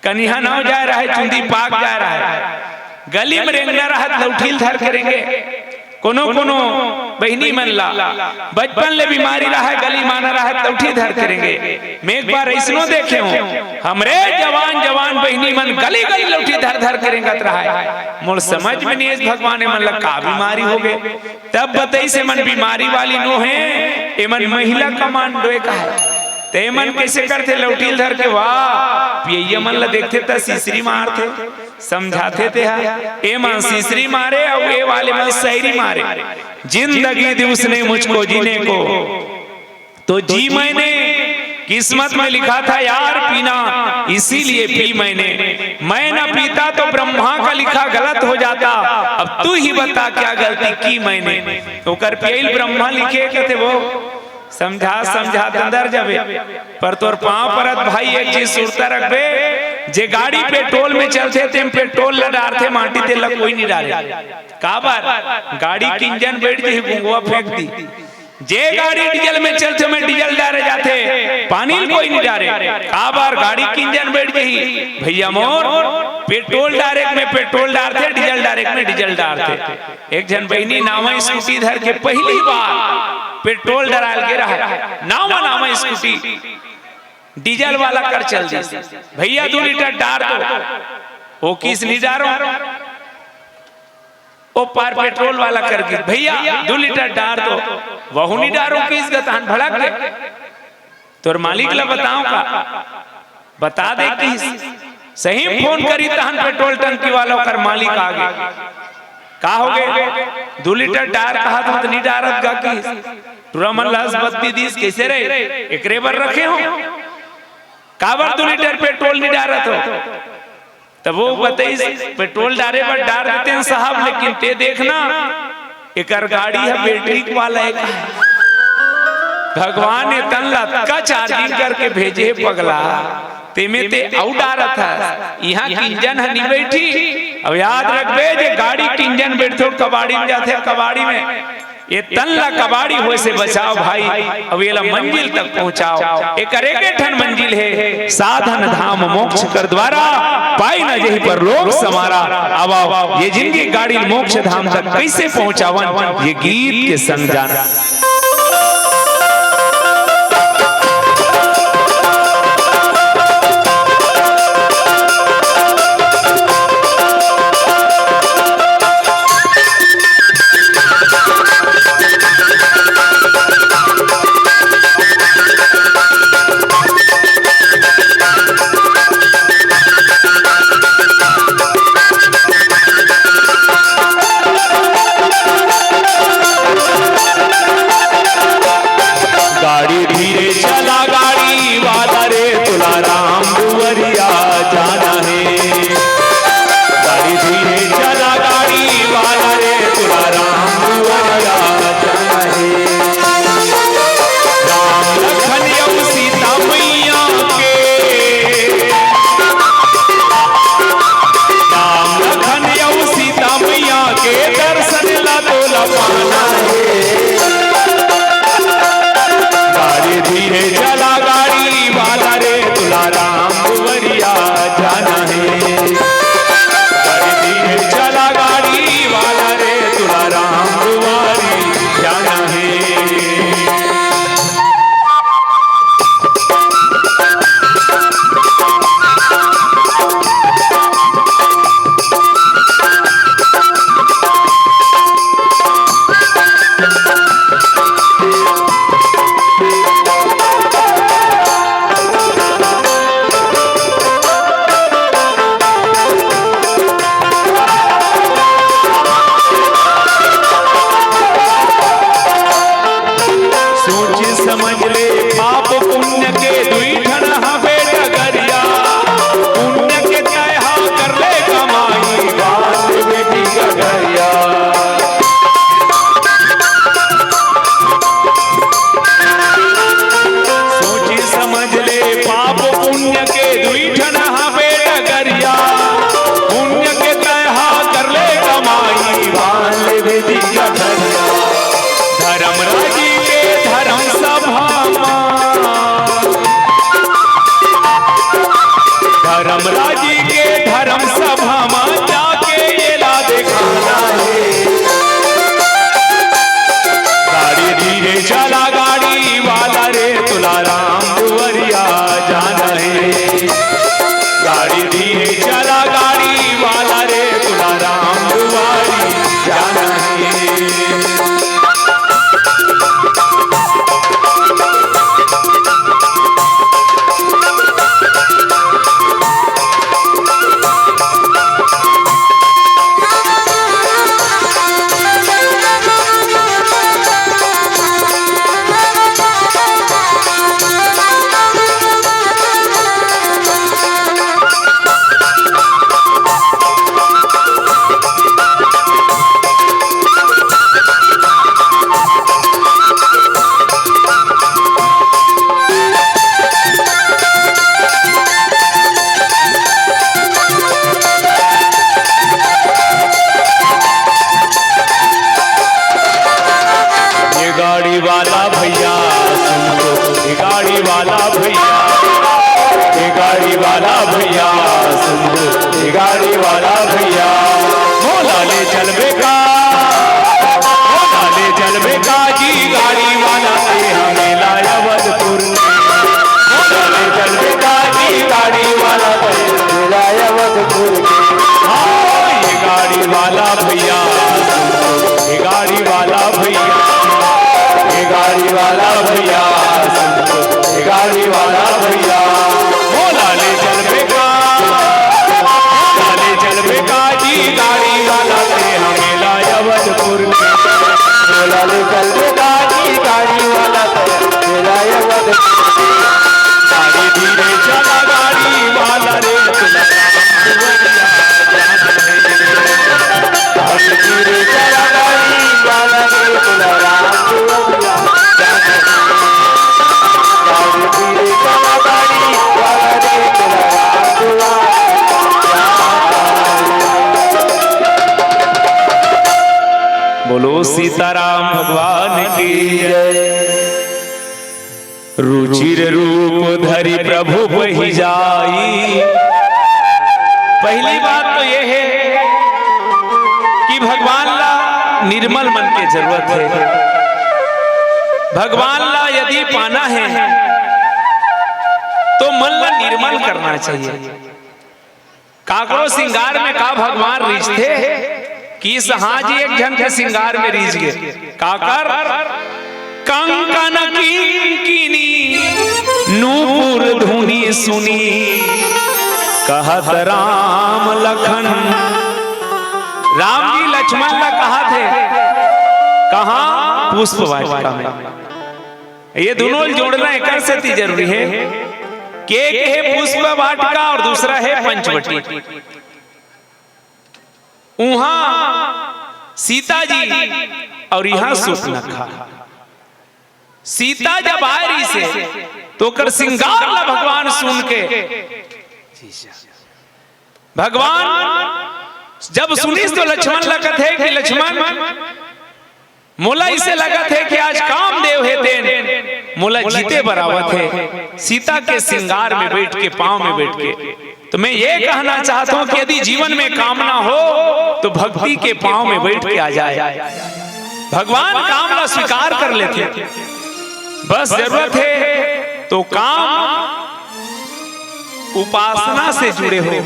कनिहा नव जाए रहे, चुंदी पाक जाए रहे, गली में रेंगना रहत लौठी ल धर के रेंगे। कोनो कोनो बहिनी मन ला बचपन ले बीमारी रहे, गली माना रहे, लौठी धर के रेंगे। मैं एक बार ऐसनो देखे हूँ, हमरे जवान जवान बहिनी मन गली गली लौठी धर धर के रेंगत रहे। मोर समझ में नहीं आइस भगवान, एमन ला का बीमारी हो गए। तब बतइस एमन बीमारी वाली नो हे, एमन महिला कमांडो ए कहे। ते मन कइसे करथे लौठी ल धर के? वाह, पियइया मन ल देखथे त सिसरी मारथे, समझाथे ते ह। ए मन सिसरी मारे अउ ए वाले मन सैरी मारे। जिंदगी दी उसने मुझको जीने को, तो जी मैंने, किस्मत में लिखा था यार पीना, इसीलिए पी मैंने। मैं न पीता तो ब्रह्मा का लिखा गलत हो जाता, अब तू ही बता क्या गलती की मैंने। ओकर पियई ल ब्रह्मा लिखे कथे वो। समझा समझा त अंदर जाबे, पर तोर पांव परत भाई एक चीज सुरता रखबे, जे गाड़ी पेट्रोल में चलथे तेम पेट्रोल ल डारथे, माटी तेल ल कोई नइ डारे। काबर? गाड़ी के इंजन बैठ जही, गुंगवा फेंक दी। जे गाड़ी डीजल में चलथे ओमे डीजल डारे जाथे, पानी ल कोई नइ डारे। काबर? गाड़ी के इंजन बैठ जही। भइया मोर, पेट्रोल डारे में पेट्रोल डारथे, डीजल डारे में डीजल डारथे। एक झन बहिनी नावा स्कूटी धर के पहिली बार पेट्रोल डराय ल गे रहय, नावा नावा स्कूटी डीजल वाला कर चल दिस। भइया दू लीटर डार दो, ओ किहिस नइ डारों। ओ पार पेट्रोल वाला कर गिस, भइया दू लीटर डार दो, वहू नइ डारों किहिस गा, तहन भड़क गे। तोर मालिक ल बतावं का? बता दे किहिस। सही म फोन करिस तहन पेट्रोल टंकी वाला ओकर मालिक आ गे। का हो गे? दू लीटर डार कहत हंव त नइ डारत गा किहिस। टूरा मन ल हंस बत्ती दिस, कइसे रे? एकरे बर रखे हंव। काबर दू लीटर पेट्रोल नइ डारत हव? तब ओ बताइस, पेट्रोल डारे बर डार देतेन साहब, लेकिन ते देख ना, एकर गाड़ी ह बैटरी वाला हे। भगवान ए तन ल अतका चार्जिंग करके भेजे हे पगला, तेमे ते अउ डारत हस। इहां के इंजन ह नइ बैठही। अब याद रखबे, जे गाड़ी के इंजन बैठथे, कबाड़ी में जाथे, कबाड़ी में। ए तन ला कबाड़ी होय से बचाव भाई, अउ एला मंजिल तक पहुंचाव। एकर एके ठन मंजिल हे, साधन धाम मोक्ष कर द्वारा, पाई न जेहि परलोक समारा। आवा, ये जिनगी गाड़ी ल मोक्ष धाम तक कइसे पहुंचावन, ये गीत के संग जाना। गाड़ी धीरे चला, गाड़ी वाला रे, तुलाराम दुवरिया जाना हे। गाड़ी धीरे चला, गाड़ी वाला रे, तुलाराम दुवरिया जाना हे। राम लखन अउ सीता मैया के, राम लखन अउ सीता मैया के दर्शन ला तोला पाना हे। गाड़ी धीरे चला, गाड़ी वाला रे, तुलाराम दुवरिया जाना हे। गाड़ी धीरे चला, गाड़ी वाला रे, तुलाराम दुवरिया जाना हे। सोच समझ ले पाप पुण्य के दुई ठन हवे डगरिया। पुण्य के तय हा कर ले कमाई, बात बेटी डगरिया। सोच समझ ले पाप पुण्य के दुई ठन हवे डगरिया। पुण्य के तय हा कर ले कमाई, बांध ले बेटी डगरिया। धर्मराजी के धर्म सभा मा, धर्मराजी के धर्म सभा मा जाके एला देखाना हे। गाड़ी धीरे चला, गाड़ी वाला रे, तुलाराम दुवरिया जाना हे। गाड़ी धीरे चला, गाड़ी वाला रे, तुलाराम दुवरिया जाना हे। वाला भैया सुन लो, ए गाड़ी वाला भैया, ए गाड़ी वाला भैया सुन लो, ए गाड़ी वाला भैया। मोला ले चलबे का, मोला ले चलबे का जी गाड़ी वाला, तेहा मेला अवधपुर। मोला ले चलबे का जी गाड़ी वाला, तेहा मेला अवधपुर। हाँ, ए गाड़ी वाला भैया, ए गाड़ी वाला भैया, ए गाड़ी वाला भैया, ए गाड़ी वाला भैया। मोला ले चलबे का, मोला ले चलबे का जी गाड़ी वाला, तेहा मेला अवधपुर के। मोला ले चलबे का जी गाड़ी वाला, तेहा मेला अवधपुर के। गाड़ी धीरे चला गाड़ी वाला रे, तुला राम दुआरिया जाना है। गाड़ी धीरे चला गाड़ी वाला रे, तुला राम दुआरिया जाना है। गाड़ी धीरे चला गाड़ी वाला रे, तुला राम दुआरिया जाना है। बोलो सीताराम भगवान की जय। रुचिर रूप धरि प्रभु पहि जाई। पहली बात तो ये है कि भगवान ला निर्मल मन के जरूरत है। भगवान ला यदि पाना है तो मन ला निर्मल करना चाहिए। काकरो सिंगार में का भगवान रिझथे? किस हाँ जी एक झन के सिंगार में रिझ गे। काकर? कंकन किंकिनी नूपुर धुनी सुनी, कहत राम लखन। राम जी लक्ष्मण ला कहत हे, कहाँ? पुष्प वाटिका में। ये दोनों जोड़ना एकर सेती जरूरी है कि एक है पुष्प वाटिका और दूसरा है पंचवटी। उहाँ सीता जी और यहाँ सूर्पनखा। सीता जब आए रहिसे तो ओकर सिंगार ला भगवान सुन के, भगवान जब सुनिस तो लक्ष्मण ला कथे कि लक्ष्मण, मोला इसे लगत हे कि आज कामदेव हे तेन मोला जीते बर आवत हे, सीता के सिंगार में बैठ के, पाँव में बैठ के। तो मैं ये कहना चाहता हूं कि यदि जीवन में कामना हो तो भक्ति के पाँव में बैठ के आ जाए, भगवान काम ला स्वीकार कर लेथे। बस जरूरत हे तो काम उपासना से जुड़े हो,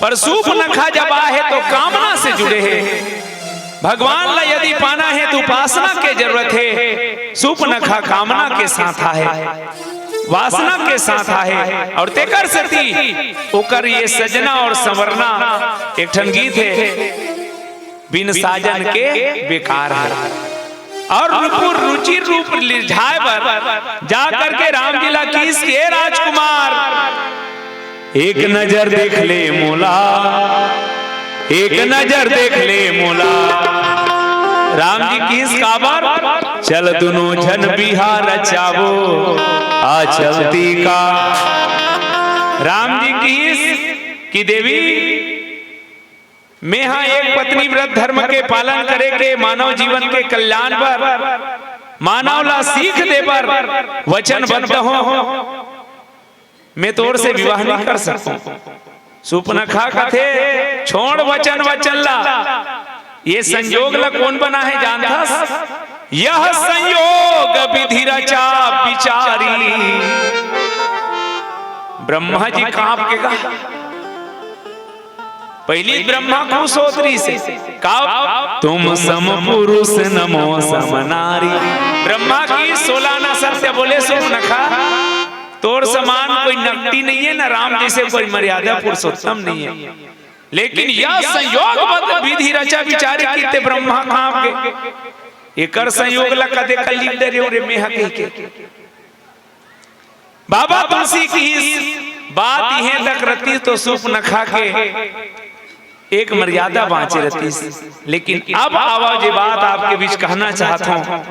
पर सूर्पनखा जब आहे तो कामना से जुड़े हे। भगवान ला यदि पाना हे तो उपासना के जरूरत हे। सूर्पनखा कामना के साथ आहे, वासना के साथ आहे, और तेकर सेती ओकर ये सजना और संवरना एक ठन गीत हे, बिन साजन के बेकार हे। और रूपुर रुचिर रूप रिझाए बर जा करके राम जी ला किहिस के, राजकुमार, एक नजर देख ले मोला, एक नजर देख ले मोला। राम जी किहिस काबर? चल दुनों झन बिहा रचाबो, आ चलती का। राम जी किहिस कि देवी, मेहा एक पत्नी व्रत धर्म के पालन करे के, मानव जीवन के कल्याण बर, मानव ला सीख दे बर वचनबद्ध हों। मैं तोर से विवाह नहीं कर सकूं। सूर्पनखा कथे, छोड़ वचन वचन ला। ये संयोग ला कोन बनाहे जानथस? यह संयोग विधि रचा बिचारी। ब्रह्मा जी कांप के गा, पहली ब्रह्मा खुश होत रहिसे, का? तुम सम पुरुष नमो सम नारी। ब्रह्मा की सोलाना सत्य बोले, सूर्पनखा, तोर समान कोई नकटी नहीं है, ना राम जैसे कोई मर्यादा पुरुषोत्तम नहीं है, लेकिन यह संयोग बद विधि रचा बिचारी किते ब्रह्मा कांप गे। एकर संयोग ला कदे कली डरे रे मेहा कह के। बाबा तुलसी किहिस बात इहें तक रतिस तो सूर्पनखा के एक मर्यादा बांचे रतिस। लेकिन अब आवा जे बात आपके बीच कहना चाहत हों,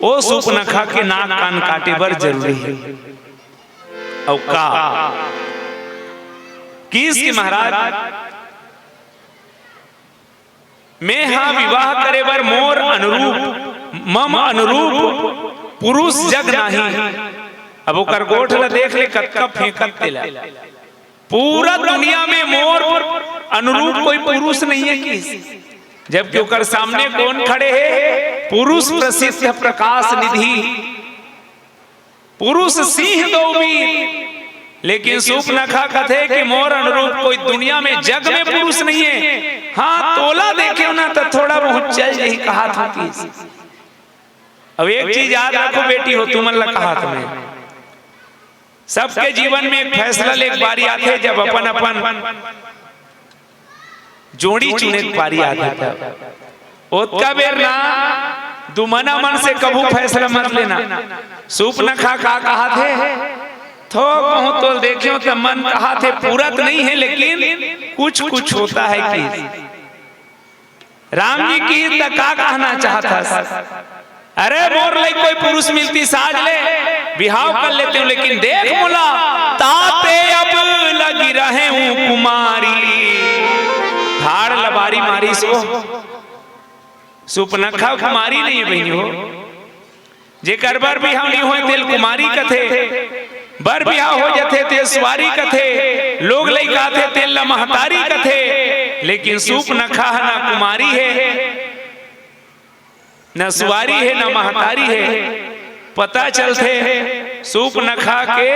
ओ सूर्पनखा के नाक कान काटे बर जरूरी हे। अउ का किहिस कि महाराज, मेहा विवाह करे बर मोर अनुरूप, मम अनुरूप पुरुष जग नाही। अब ओकर गोठ ला देख ले, कतका फेंकत तेला। पूरा दुनिया में मोर अनुरूप कोई पुरुष नहीं है किस, जबकि ओकर सामने कौन खड़े हे? पुरुष प्रसिद्ध प्रकाश निधि, पुरुष सिंह दो वीर। लेकिन सूपनखा कथे कि मोर अनुरूप कोई दुनिया में, जग में पुरुष नहीं है। हाँ, तोला देखे ना तो थोड़ा बहुत चल यही कहा था कि अब एक चीज याद रखो बेटी हो, तुमन ला कहा तुम्हें, सबके जीवन में एक फैसला ले एक बारी आथे, जब अपन अपन जोड़ी चुने के पारी आथे तब। ओतका बेर ना दुमना मन से कभू फैसला मत लेना। सूपनखा का कहा थे, थो कहूँ तो देखियो तो मन कहा थे, पूरा तो नहीं है लेकिन कुछ कुछ होता है कि राम जी की त का कहना चाहत हस? अरे मोर लइक कोई पुरुष मिलती साज ले, बिहाव कर लेते हूँ, लेकिन देख मोला, ताते अब लगी रहे हूँ कुमारी। धाड़ लबारी मारी सो। सुपनखा कुमारी नहीं है बहिनी हो। जेकर बर बिहाव नहीं होय तेल कुमारी कथे, बर बिहाव हो जथे तेल सुवारी कथे, लोग लइका आथे तेल ला महतारी कथे। लेकिन सुपनखा ह ना कुमारी हे, न सुवारी हे, न महतारी हे। पता चलथे सुपनखा के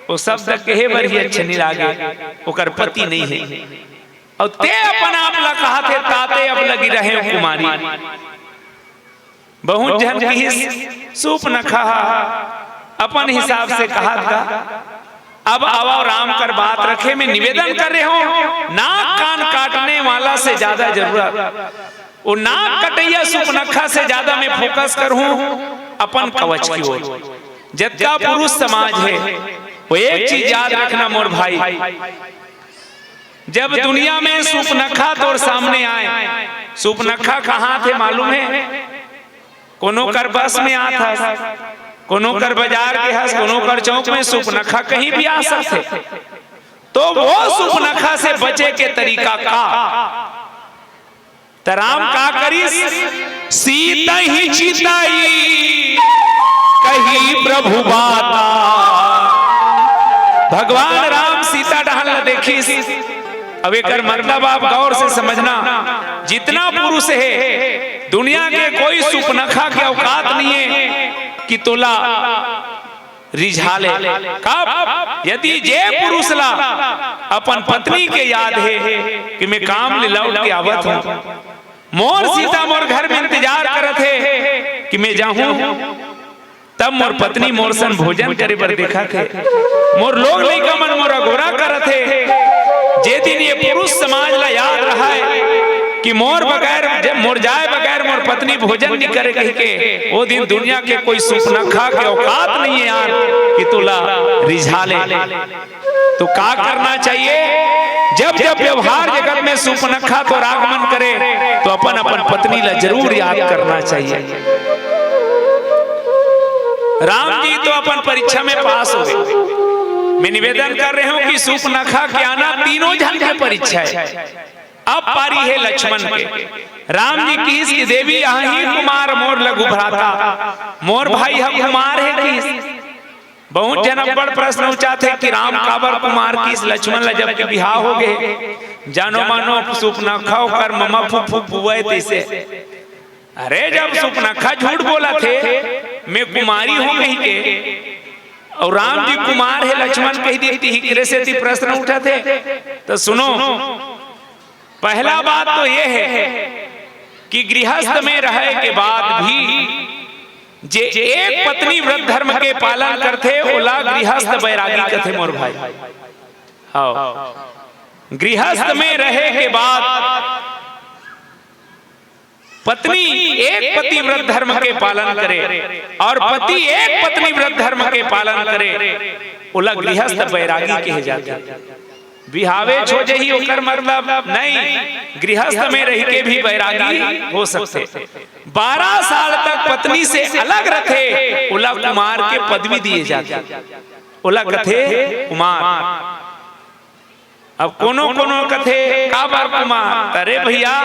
ओ शब्द कहे बर ही अच्छे नहीं लागे, ओकर पति नहीं हे। अउ ते अपन आप ला कहा थे, ताते अब लगी रहे कुमारी। बहुत झन किहिस, सुपनखा ह अपन हिसाब से कहा था। अब आवा राम कर बात रखे, मैं निवेदन कर रहे हूँ, नाक कान काटने वाला से ज्यादा जरूरत, वो नाक कटैया सुपनखा से ज्यादा मैं फोकस करूँ अपन कवच की ओर। जतका पुरुष समाज है, वो एक चीज याद रखना मोर भाई, जब दुनिया में सुपनखा तोर सामने आए, सुपनखा कहाँ थे मालूम है? कोनो कर बस में आत हस, कोनो कर बाजार के हस, कोनो कर चौक में, सुपनखा कहीं भी आ सकथे। तो वो सुपनखा से बचे के तरीका का? त राम का करिस? सीता ही चिताई कही प्रभु बाता। भगवान राम सीता डहन ला देखिस। अब एकर मतलब आप गौर से समझना, जितना पुरुष है दुनिया के, कोई सुपनखा के औकात नहीं है कि तोला रिझा ले। कब? यदि जे पुरुष ला अपन पत्नी के याद है कि मैं काम ले लौट के आवत हूँ, मोर सीता मोर घर में इंतजार करत है कि मैं जाहूं, तब मोर पत्नी मोर सन भोजन करे बर देखत है, मोर लोग लइका मन मोर अगोरा करत है। जे दिन ये पुरुष समाज ला याद रहा है कि मोर बगैर, जे मोर जाए बगैर मोर पत्नी भोजन नहीं करे कह के, वो दिन दुनिया के कोई सुपनखा के औकात नहीं है यार कि तोला रिझा ले। तो का करना चाहिए? जब जब व्यवहार जगत में सुपनखा तोर आगमन करे, तो अपन अपन पत्नी ला जरूर याद करना चाहिए। राम जी तो अपन परीक्षा में पास हो गए। मैं निवेदन कर रहे हूं कि सुपनखा के आना तीनों झन के परीक्षा है। अब पारी है लक्ष्मण के। राम जी किहिस कि देवी, अहही कुमार मोर लघु भ्राता, मोर भाई ह कुमार है किहिस। बहुत झन अब्बड़ प्रश्न उठाथे कि राम काबर कुमार किहिस लक्ष्मण ला, जबकि बिहाव हो गए। जानो मानो सुपनखा ओकर ममा फूफू बुआए तैसे। अरे, जब सुपनखा झूठ बोलथे, मैं कुमारी हूं कहि के, अउ राम जी कुमार है लक्ष्मण कहि देथे, एकरे सेती प्रश्न उठाथे। तो सुनो, पहला बात तो ये है कि गृहस्थ में रहे के बाद भी जे एक पत्नी व्रत धर्म के पालन करथे, ओला गृहस्थ बैरागी कथे मोर भाई। हाँ, गृहस्थ में रहे के बाद पत्नी एक पति व्रत धर्म के पालन करे और पति एक पत्नी व्रत धर्म के पालन करे, ओला गृहस्थ बैरागी कहे जाथे। बिहावे हो जही ओकर मतलब नहीं, गृहस्थ में रह के भी बैरागी हो सकथे। बारह साल तक पत्नी से अलग रथे, ओला कुमार के पदवी दिए जाथे, ओला कथे कुमार। अब कोनो कोनो कथे काबर कुमार, अरे भैया,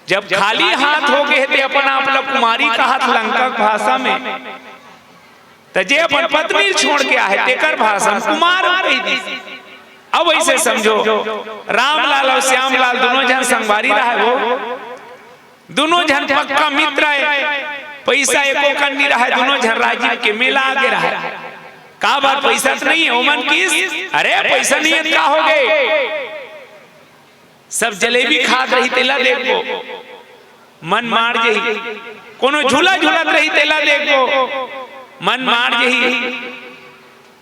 जब खाली हाथ हो गए ते अपन आप ला कुमारी कहत लंका के भाषा में, त जे अपन पत्नी छोड़ के आहे तेकर भाषा में कुमार कहि दिस। अब ऐसे समझो, रामलाल और श्यामलाल दोनों झन संगवारी रहे हो, दोनों झन पक्का मित्र आय, पैसा एको कन नी रहे, दोनों झन राजिम के मेला आगे रहे। का बात, पैसा तो नहीं है? ओमन किस, अरे पैसा नहीं है, का हो गए? सब जलेबी खात रही, तेला देखबो, मन मार जही। कोनो झूला झूलत रही, तेला देखबो, मन मार जही।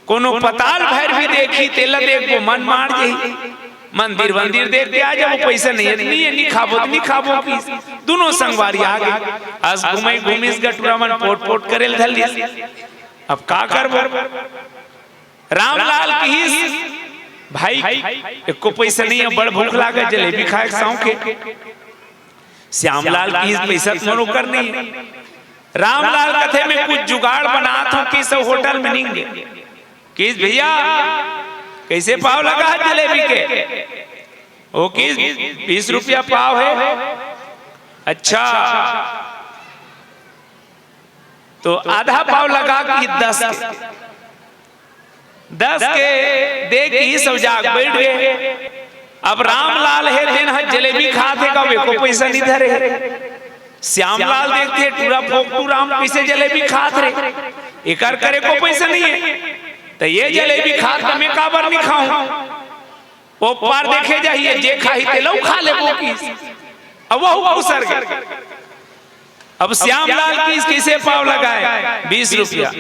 कोनो पताल भैरवी देखी, तेला देखबो, मन मार जही। मंदिर वंदिर देख के आ जाबो, पैसा नहीं है, नहीं है, नहीं खाबो, नहीं खाबो किस। दोनों संगवारी आगे, अस घूमे घूमिस गटुरा मन पोट पोट करे ल धर लिस। अब का करबो? रामलाल किहिस, "भाई, एको पैसा नहीं है, बड़ भूख लागे, जलेबी खाए के शौक है।" श्यामलाल किहिस, "पैसा तो मोर ओकर नहीं है।" रामलाल कथे, "मैं कुछ जुगाड़ बनात हूँ।" किस होटल में निंगे, किस, "भैया, कैसे पाव लगा है जलेबी के?" वो किस, "बीस रुपया पाव है।" "अच्छा।" तो आधा पाव लगा कि दस के, दस के दे के सब जाग बैठ गए। अब रामलाल हे, तेन ह जलेबी खात हे, का एको पैसा नहीं धरे हे। श्यामलाल देखते, टूरा फोकटू राम कैसे जलेबी खात रे, एकर करे एको पैसा नहीं है, त ये जलेबी खात त मैं काबर नहीं खाऊं? ओ पार देखे जाही, जे खाही तेला खा लेबो किस। अब वहू उसर गे। अब श्यामलाल किहिस, "कैसे पाव लगाए?" "बीस रुपया।"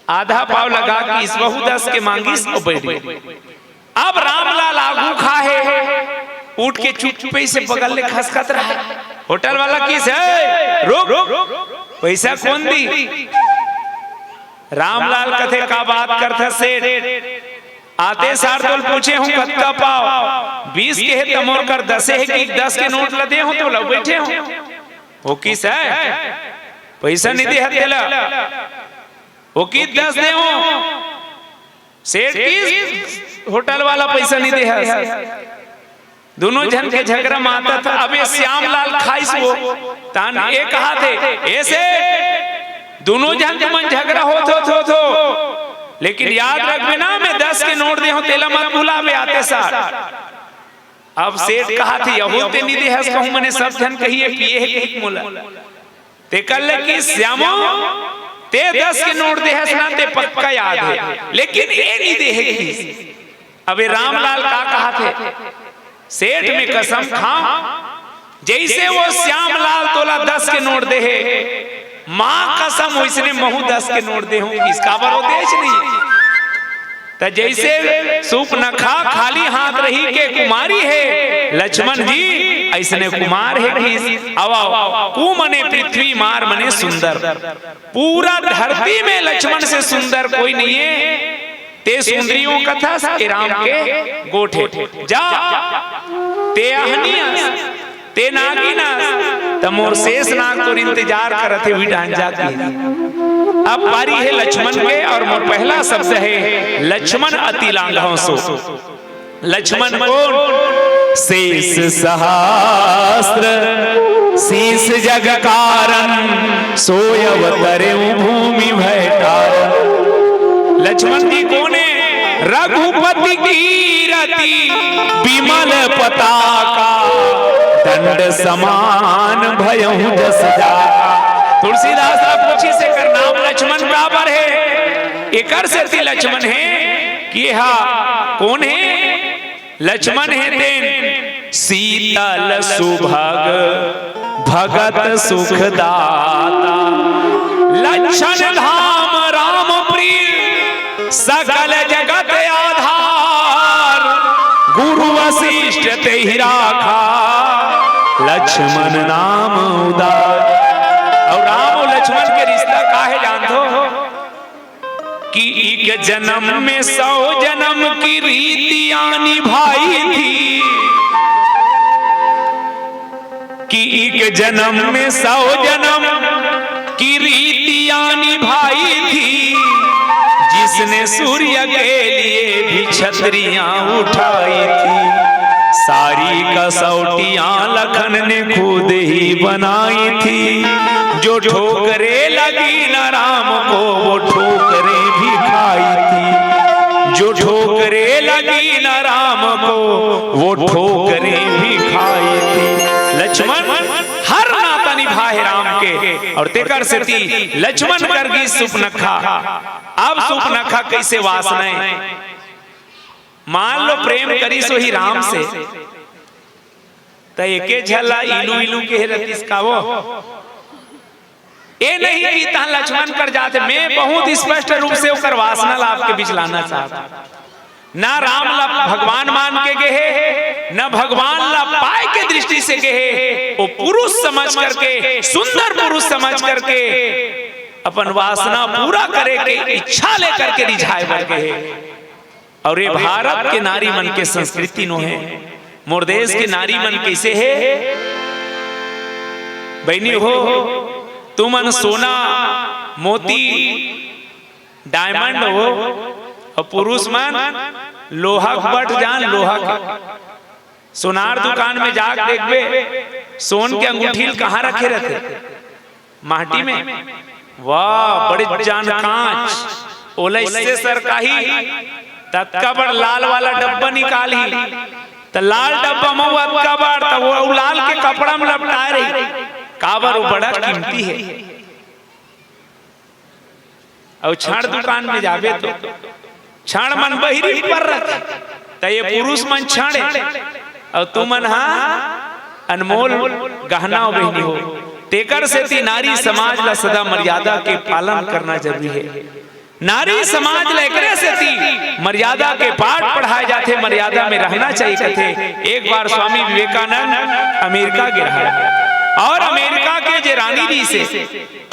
आधा पाव लगा किस, वहू दस के मांगिस अउ बैठ गे। अब रामलाल आगू खा हे, उठ के चुपे से बगल ले खसकत रहा। होटल वाला किहिस, "ए, रुक, पैसा कोन दी?" रामलाल कथे, "का बात करथस सेठ? आते सार तोल पूछे हूँ कतका पाव, बीस के हे त मोर कर दसे हे कि दस के नोट ल दे हूँ त ल बैठे हूँ।" वो किहिस, "पैसा नहीं दे हस तेला।" वो किहिस, "दस दे हूँ।" सेठ किहिस, "होटल वाला पैसा नहीं दे हस।" दोनों झन के झगरा मातत हे। अब ये श्यामलाल खाइस वो, तहान ये कहत हे, "ए सेठ, दोनों झन तुमन झगरा होत हो, होत हो, लेकिन याद रखबे ना, मैं दस के नोट दे हूँ, तेला मत भुलाबे आते सार।" अब सेठ कहत हे, "यहू ते नहीं दे हस कहूँ, मने सब झन कही ये पिए हे कहिके मोला।" तेकर ले किहिस, "श्यामो, ते दस के नोट दे हस ना, ते पक्का याद हे, लेकिन ये नहीं दे हे किहिस।" अबे रामलाल का कहत हे, "सेठ मैं कसम खाऊं, जैसे वो श्यामलाल तोला दस के नोट दे हे, माँ कसम वैसने महू दस के नोट दे हूँ किहिस।" काबर वो देस नहीं। त जैसे सूप न खा खाली हाथ रही के कुमारी हे लक्ष्मण जी, ऐसने कुमार हे किहिस। अउ, अउ, कु मने पृथ्वी मार मने सुंदर, पूरा धरती में लक्ष्मण से सुंदर कोई नहीं है। ते सुंदरी ओ कथस, ए राम के गोठ हे। जा, ते अहनी अस, ते नागिन अस, त मोर शेष नाग तोर इंतजार करत हे, उही डाहन जाके। अब पारी हे लक्ष्मण के, अउ मोर पहला शब्द हे, लक्ष्मण अति लांघव सो। लक्ष्मण कोन? शेष सहस्त्र शीश जग कारण, सोई अवतरे भूमि भय तारण। लक्ष्मण जी कोन हे? रघुपति कीरति विमल पताका, दंड समान भयहु जस जाका। तुलसीदास ला पूछिस, "एकर नाम लक्ष्मण काबर हे?" एकर सेती लक्ष्मण हे कि एहा कोन हे? लक्ष्मण हे तेन शीतल सुभग भगत सुखदाता। लक्षण धाम राम प्रिय सकल जगत आधार। गुरु वशिष्ठ तेहि राखा लक्ष्मण नाम उदार। अउ राम अउ लक्ष्मण के रिश्ता का हे जानथो? कि एक जन्म में सौ जन्म की रीतियां निभाई थी, कि एक जन्म में सौ जन्म की रीतियां निभाई थी, जिसने सूर्य के लिए भी छतरियां उठाई थी। सारी कसौटियां लखन ने खुद ही बनाई थी। जो ठोकरे लगी ना राम को, वो ठोकरे भी खाई थी। जो ठोकरे लगी ना राम को, वो ठोकरे भी खाई थी। लक्ष्मण हर नाता निभाए राम के, और तेकर सेती लक्ष्मण कर गिस सुपनखा। अब सुपनखा कइसे वासना हे? मान लो प्रेम करिस होही राम से, त एके झन ला इलू इलू केहे रतिस का वो? ए नहीं कि तहां लक्ष्मण कर जाथे, मैं बहुत स्पष्ट रूप से ओकर वासना ला आपके बीच लाना चाहत हूं। ना राम ला भगवान मान के गे हे, ना भगवान ला पाए के दृष्टि से गे हे। वो पुरुष समझ करके, सुंदर पुरुष समझ करके अपन वासना पूरा करे के इच्छा लेकर के रिझाए बर गे हे। और ये भारत के नारी मन के संस्कृति नो हे। मोर देश के नारी मन कइसे हे? बहिनी हो, तुमन सोना, मोती, diamond हो, और पुरुष मन लोहा के बट जान, लोहा के। सोनार दुकान में जाके देखबे, सोन के अंगूठी ल कहाँ रखे रथे? माटी में। वाह, बड़े जान कांच, ओला इससे सरकाही, ततका बड़ लाल वाला डब्बा निकालही, त लाल डब्बा म अतका बड़, त वो अउ लाल के कपड़ा में लपटाए रही। काबर वो बड़ा कीमती हे। अउ छाड़ दुकान में जाबे तो छाड़ मन बहिरी पर रथे, त ये पुरुष मन छाड़े, अउ तुमन हा अनमोल गहना हो बहिनी हो। तेकर सेती नारी समाज ला सदा मर्यादा के पालन करना जरूरी हे। नारी समाज ला एकरे सेती मर्यादा के पाठ पढ़ाए जाथे, मर्यादा में रहना चाहिए कथे। एक बार स्वामी विवेकानंद अमेरिका गे रहा और अमेरिका के जे रानी रहिसे,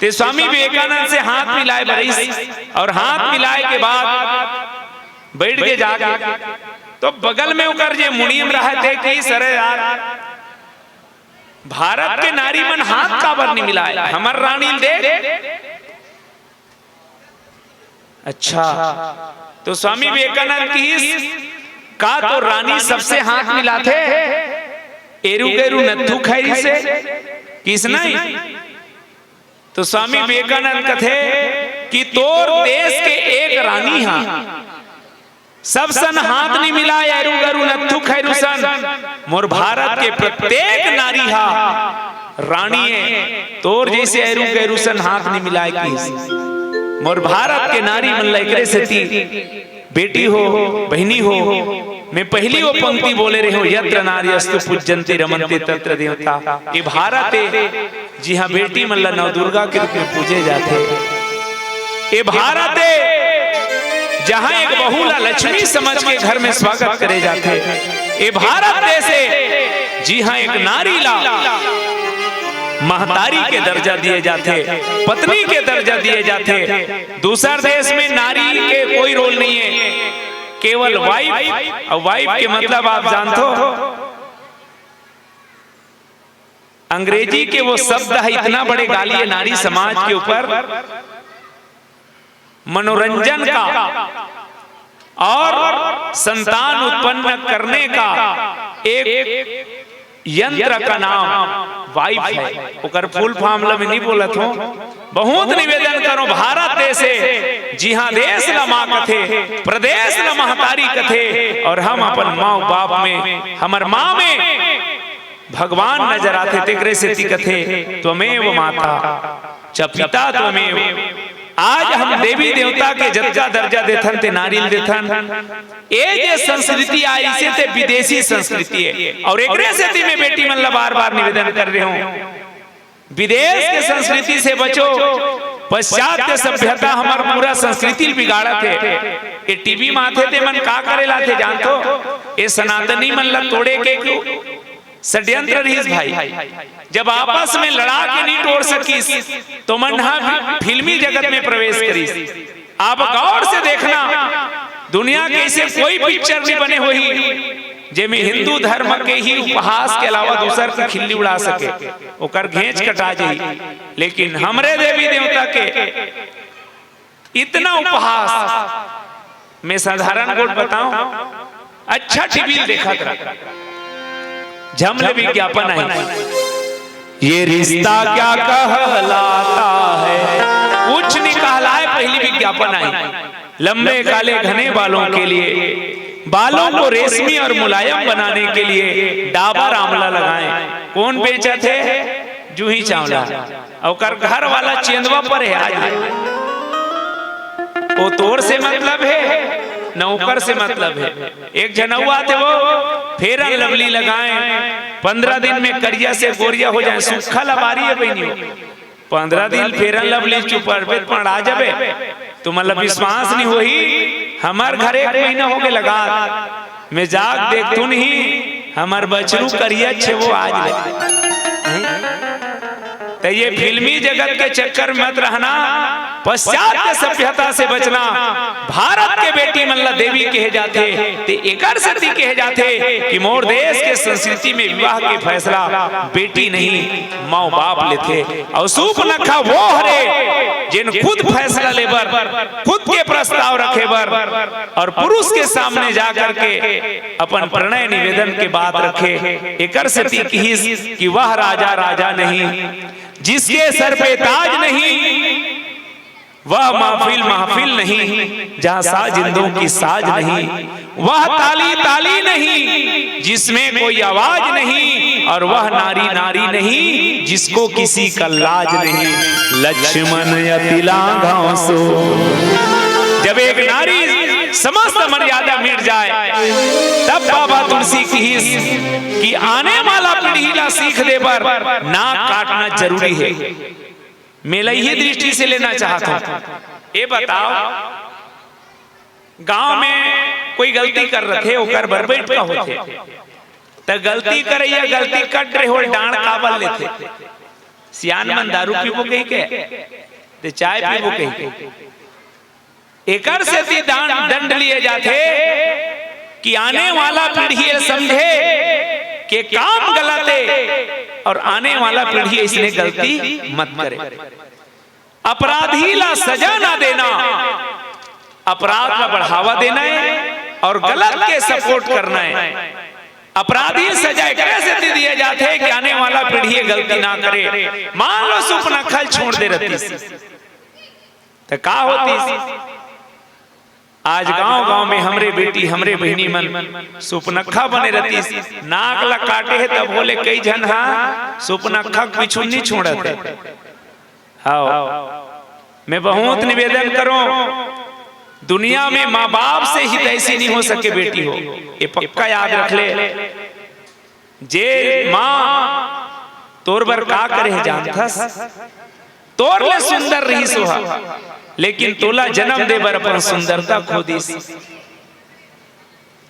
ते स्वामी विवेकानंद से हाथ मिलाए बर आइस और हाथ मिलाए के बाद बैठ के जाके तो बगल में ओकर जे मुनीम रहे ते कहिस, "अरे यार, भारत के नारी मन हाथ काबर नहीं मिलाए, हमर रानी ल देख।" अच्छा, तो स्वामी विवेकानंद कहिस, "का तोर रानी सबसे हाथ मिलाथे? एरू गैरू नत्थू खैरी से?" कहिस, "नहीं।" तो स्वामी विवेकानंद कथे कि तोर देश के एक रानी हा सब सन हाथ नहीं मिलाए, एरू गैरू नत्थू खैरू सन। मोर भारत के प्रत्येक नारी हा रानी ए, तोर जैसे एरू गैरू सन हाथ नहीं मिलाए कहिस। मोर भारत के नारी मन ला एकरे सेती बेटी हो, बहिनी हो, मैं पहिली वो पंक्ति बोले रहेंव, "यत्र नार्यस्तु पूज्यन्ते रमन्ते तत्र देवता।" ये भारत ए, जिहां बेटी मन ला नवदुर्गा के रूप में पूजे जाथे। ये भारत ए, जहां एक बहू ला लक्ष्मी समझ के घर में स्वागत करे जाथे। ये भारत देश ए, जिहां एक नारी ला महतारी के दर्जा दिए जाथे, पत्नी के दर्जा दिए जाथे। दूसर देश में नारी के कोई role नहीं हे, केवल wife। और wife के मतलब आप जानथो, अंग्रेजी के वो शब्द हे, इतना बड़े गाली हे नारी समाज के ऊपर। मनोरंजन का और संतान उत्पन्न करने का एक यंत्र का नाम wife हे। ओकर full form ला मैं नहीं बोलत हों। बहुत निवेदन करों, भारत देश हे, जिहां देश ला मां कथे, प्रदेश ला महतारी कथे, और हम अपन मां बाप में, हमर मां में भगवान नजर आथे, तेकरे सेती कथे, "त्वमेव माता च पिता त्वमेव।" आज हम देवी देवता के जतका दर्जा देथन, ते नारी ल देथन। ए जे संस्कृति आइसे, ते विदेशी संस्कृति हे। और एकरे सेती मैं बेटी मन ला बार-बार निवेदन कर रहे हों, विदेश के संस्कृति से बचो। पाश्चात्य सभ्यता हमर पूरा संस्कृति ल बिगाड़त हे। ए टीवी म आथे, ते मन का करे ल आथे जानथो? ए सनातनी मन ला तोड़े के षड्यंत्र रहिस भाई। जब आपस में लड़ा के नहीं टोर सकिस, तो मन हा फिल्मी जगत में प्रवेश करिस। आप गौर से देखना, दुनिया के ऐसे कोई picture नहीं बने होही, जेमे हिंदू धर्म के ही उपहास के अलावा दूसर के खिल्ली उड़ा सके, ओकर घेंच कटा जाही। लेकिन हमरे देवी देवता के इतना उपहास, मैं साधारण गोठ बताऊं, अच्छा टीवी देखत रहा। झमले विज्ञापन आही। ये रिश्ता क्या कहलाता है? कुछ नहीं कहलाए, पहली विज्ञापन आही। लंबे काले घने बालों के लिए, बालों को रेशमी और मुलायम बनाने के लिए डाबर आंवला लगाएं। कौन बेचथे? जूही चावला। अउ ओकर घर वाला चेंदवा पर हे आज। वो तोर से मतलब हे, न ओकर से मतलब हे। एक झन अउ आथे, वो Fair and Lovely लगाएं, पंद्रह दिन में करिया से गोरिया हो जाएं। सुक्खा लबारी हे बहिनी हो, पंद्रह दिन Fair and Lovely चुपरबे त पंड़ा जाबे। तुमन ला विश्वास नहीं होही, हमर घर एक महीना होगे लगात, मैं जाके देखथों नहीं, हमर बछरू करिया छे वो आज ले। त ये फिल्मी जगत के चक्कर में मत रहना, पाश्चात्य सभ्यता से बचना। भारत के बेटी मन ला देवी कहे जाथे, ते एकर सेती कहे जाथे कि मोर देश के संस्कृति में विवाह के फैसला बेटी नहीं, माँ बाप लेथे। अउ सूपनखा वो हरे, जेन खुद फैसला ले बर, खुद के प्रस्ताव रखे बर, अउ पुरुष के सामने जा करके अपन प्रणय निवेदन के बात रखे। एकर सेती किहिस कि वह राजा राजा नहीं, जिसके सर पे ताज नहीं, वह महफिल महफिल नहीं, जहाँ साजिंदों की साज नहीं, वह ताली ताली नहीं, जिसमें कोई आवाज नहीं, और वह नारी नारी नहीं, जिसको किसी का लाज नहीं। लक्ष्मण अति लाघव सो। जब एक नारी समस्त मर्यादा मिट जाए, तब बाबा तुलसी किहिस कि आने वाला पीढ़ी ला सीख दे बर नाक काटना जरूरी हे। मैं ल इही दृष्टि से लेना चाहत हूँ। ये बताओ, गांव में कोई गलती कर रथे, ओकर बर बैठका होथे, त गलती करइया गलती कर डरे हो, डांड़ काबर लेथे? सियान मन दारू पीबो कहिके, ते चाय पीबो कहिके। एकर सेती दान दंड लिए जाथे कि आने वाला पीढ़ी ये समझे कि काम गलत हे अउ आने वाला पीढ़ी इसने गलती मत करे। अपराधी ला सजा ना देना, अपराध ला बढ़ावा देना हे अउ गलत के support करना हे। अपराधी सजा एकर सेती दिए जाथे कि आने वाला पीढ़ी ये गलती ना करे। मान लो सूपनखा ल छोड़ दे रतिस, त का होतिस? आज गांव-गांव में हमरे बेटी, हमरे बहिनी मन सूपनखा बने रतिस। नाक ला काटे हे, तभो ले कई झन हा सूपनखा के पीछू नी छोड़त हे। हव, मैं बहुत निवेदन करों, दुनिया में माँ बाप से हितैषी नहीं हो सके बेटी हो, ये पक्का याद रख ले। जे माँ तोर बर का करे हे जानथस? तोर ले सुंदर रहिस ओहा, लेकिन तोला जन्म दे बर अपन सुंदरता खो दिस।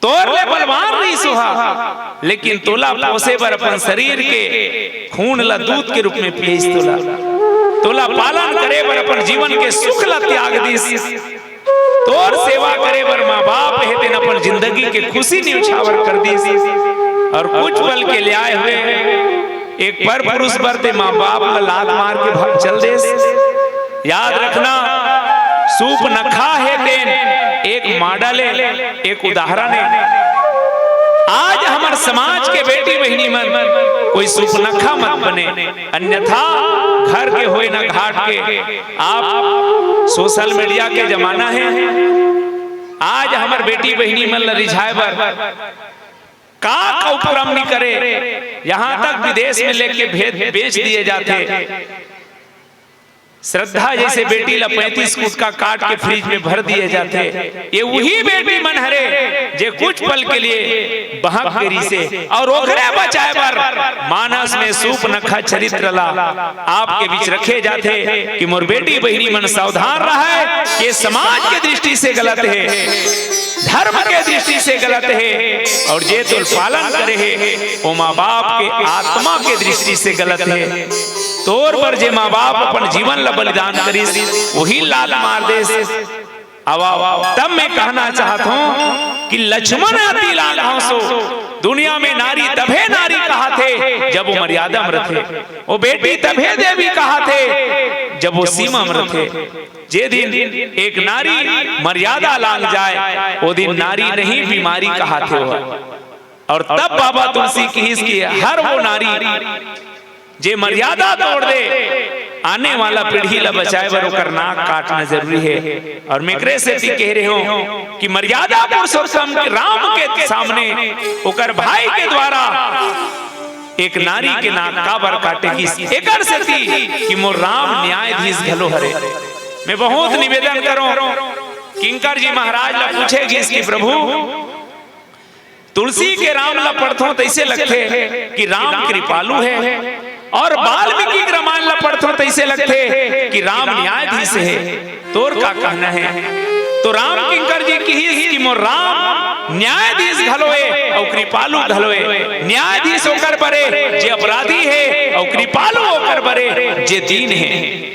तोर ले बलवान रहिस ओहा, लेकिन तोला पोसे बर अपन शरीर के खून ला दूध के रूप में पियइस तोला। तोला पालन करे बर अपन जीवन के सुख ला त्याग दिस। तोर सेवा करे बर माँ बाप हे, तेन अपन जिंदगी के खुशी निछावर कर दिस। अउ कुछ पल के लिए आए हुए एक पर पुरुष बर ते माँ बाप ला लात मार के भाग चल देस। याद रखना, सूपनखा हे तेन एक model हे, एक उदाहरण हे। आज हमर समाज के बेटी बहिनी मन कोई सूपनखा मत बने, अन्यथा घर के होय ना घाट के। आप social media के जमाना हे, आज हमर बेटी बहिनी मन ल रिझाए बर का का उपक्रम नी करे, यहाँ तक विदेश में लेके भेज, बेच दिए जाथे। श्रद्धा जैसे बेटी ला पैंतीस गुटखा काट के fridge में भर दिए जाथे। ये वही बेटी मन हरे जे कुछ पल के लिए बहक गे रिसे अउ ओकरे बचाए बर मानस में सूपनखा चरित्र ला आपके बीच रखे जाथे कि मोर बेटी बहिनी मन सावधान रहय, ये समाज के दृष्टि से गलत हे, धर्म के दृष्टि से गलत हे, अउ जे तोर पालन करे हे, वो माँ बाप के आत्मा के दृष्टि से गलत हे। तोर बर जे माँ बाप अपन जीवन ला बलिदान करिस, वही लात मार देस। अब, अब, तब मैं कहना चाहत हूँ कि लक्ष्मण अति लाघव सो, दुनिया में नारी तभे नारी कहाथे, जब वो मर्यादा में रथे। वो बेटी तभे देवी कहाथे, जब वो सीमा में रथे। जे दिन एक नारी मर्यादा लांघ जाए, वो दिन नारी नहीं, बीमारी कहाथे हो। और तब बाबा तुलसी किहिस कि हर वो नारी जे मर्यादा तोड़ दे, आने वाला पीढ़ी ला बचाए बर ओकर नाक काटना जरूरी हे। और मैं एकरे सेती कह रहे हूँ कि मर्यादा पुरुषोत्तम के राम के सामने ओकर भाई के द्वारा एक नारी के नाक काबर काटे गिस, एकर सेती कि मोर राम न्यायाधीश घलो हरे। मैं बहुत निवेदन करूं, किंकर जी महाराज ला पूछे गिस कि प्रभु, तुलसी के राम ला पढ़थों तइसे लगथे कि राम कृपालु हे, और वाल्मीकि के रामायण ला पढ़थों तइसे लगथे कि राम न्यायाधीश हे। तोर का कहना हे? तो राम किंकर जी किहिस कि मोर राम न्यायाधीश घलो ए अउ कृपालु घलो ए। न्यायाधीश ओकर बर ए जे अपराधी हे, अउ कृपालु ओकर बर ए जे दीन हे।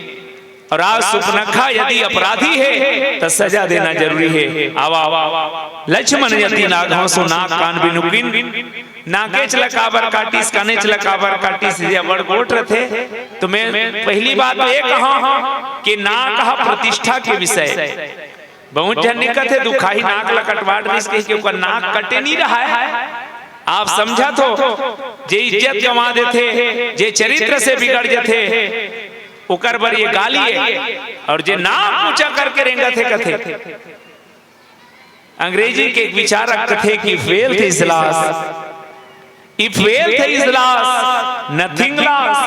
और आज सुपनखा यदि अपराधी हे, त सजा देना जरूरी हे। आवा, आवा, लक्ष्मण यति नागहंसो नाक कान बिनु कीन। नाकेच ल काबर काटिस, कानेच ल काबर काटिस, ये बड़ गोठ रथे। तो मैं पहली बात तो ये कहा कि नाक ह प्रतिष्ठा के विषय। बहुत झन निकथे दुखाही नाक ल कटवा डरिस कहिके ओकर नाक कटे नहीं रहा है। आप समझत हो, जे इज्जत गंवा देथे, जे चरित्र से बिगड़ जथे, ओकर बर ये गाली हे। और जे नाक ऊंचा करके रेंगत हे, कथे, अंग्रेजी के एक विचारक कथे कि wealth is loss, if wealth is loss, nothing loss,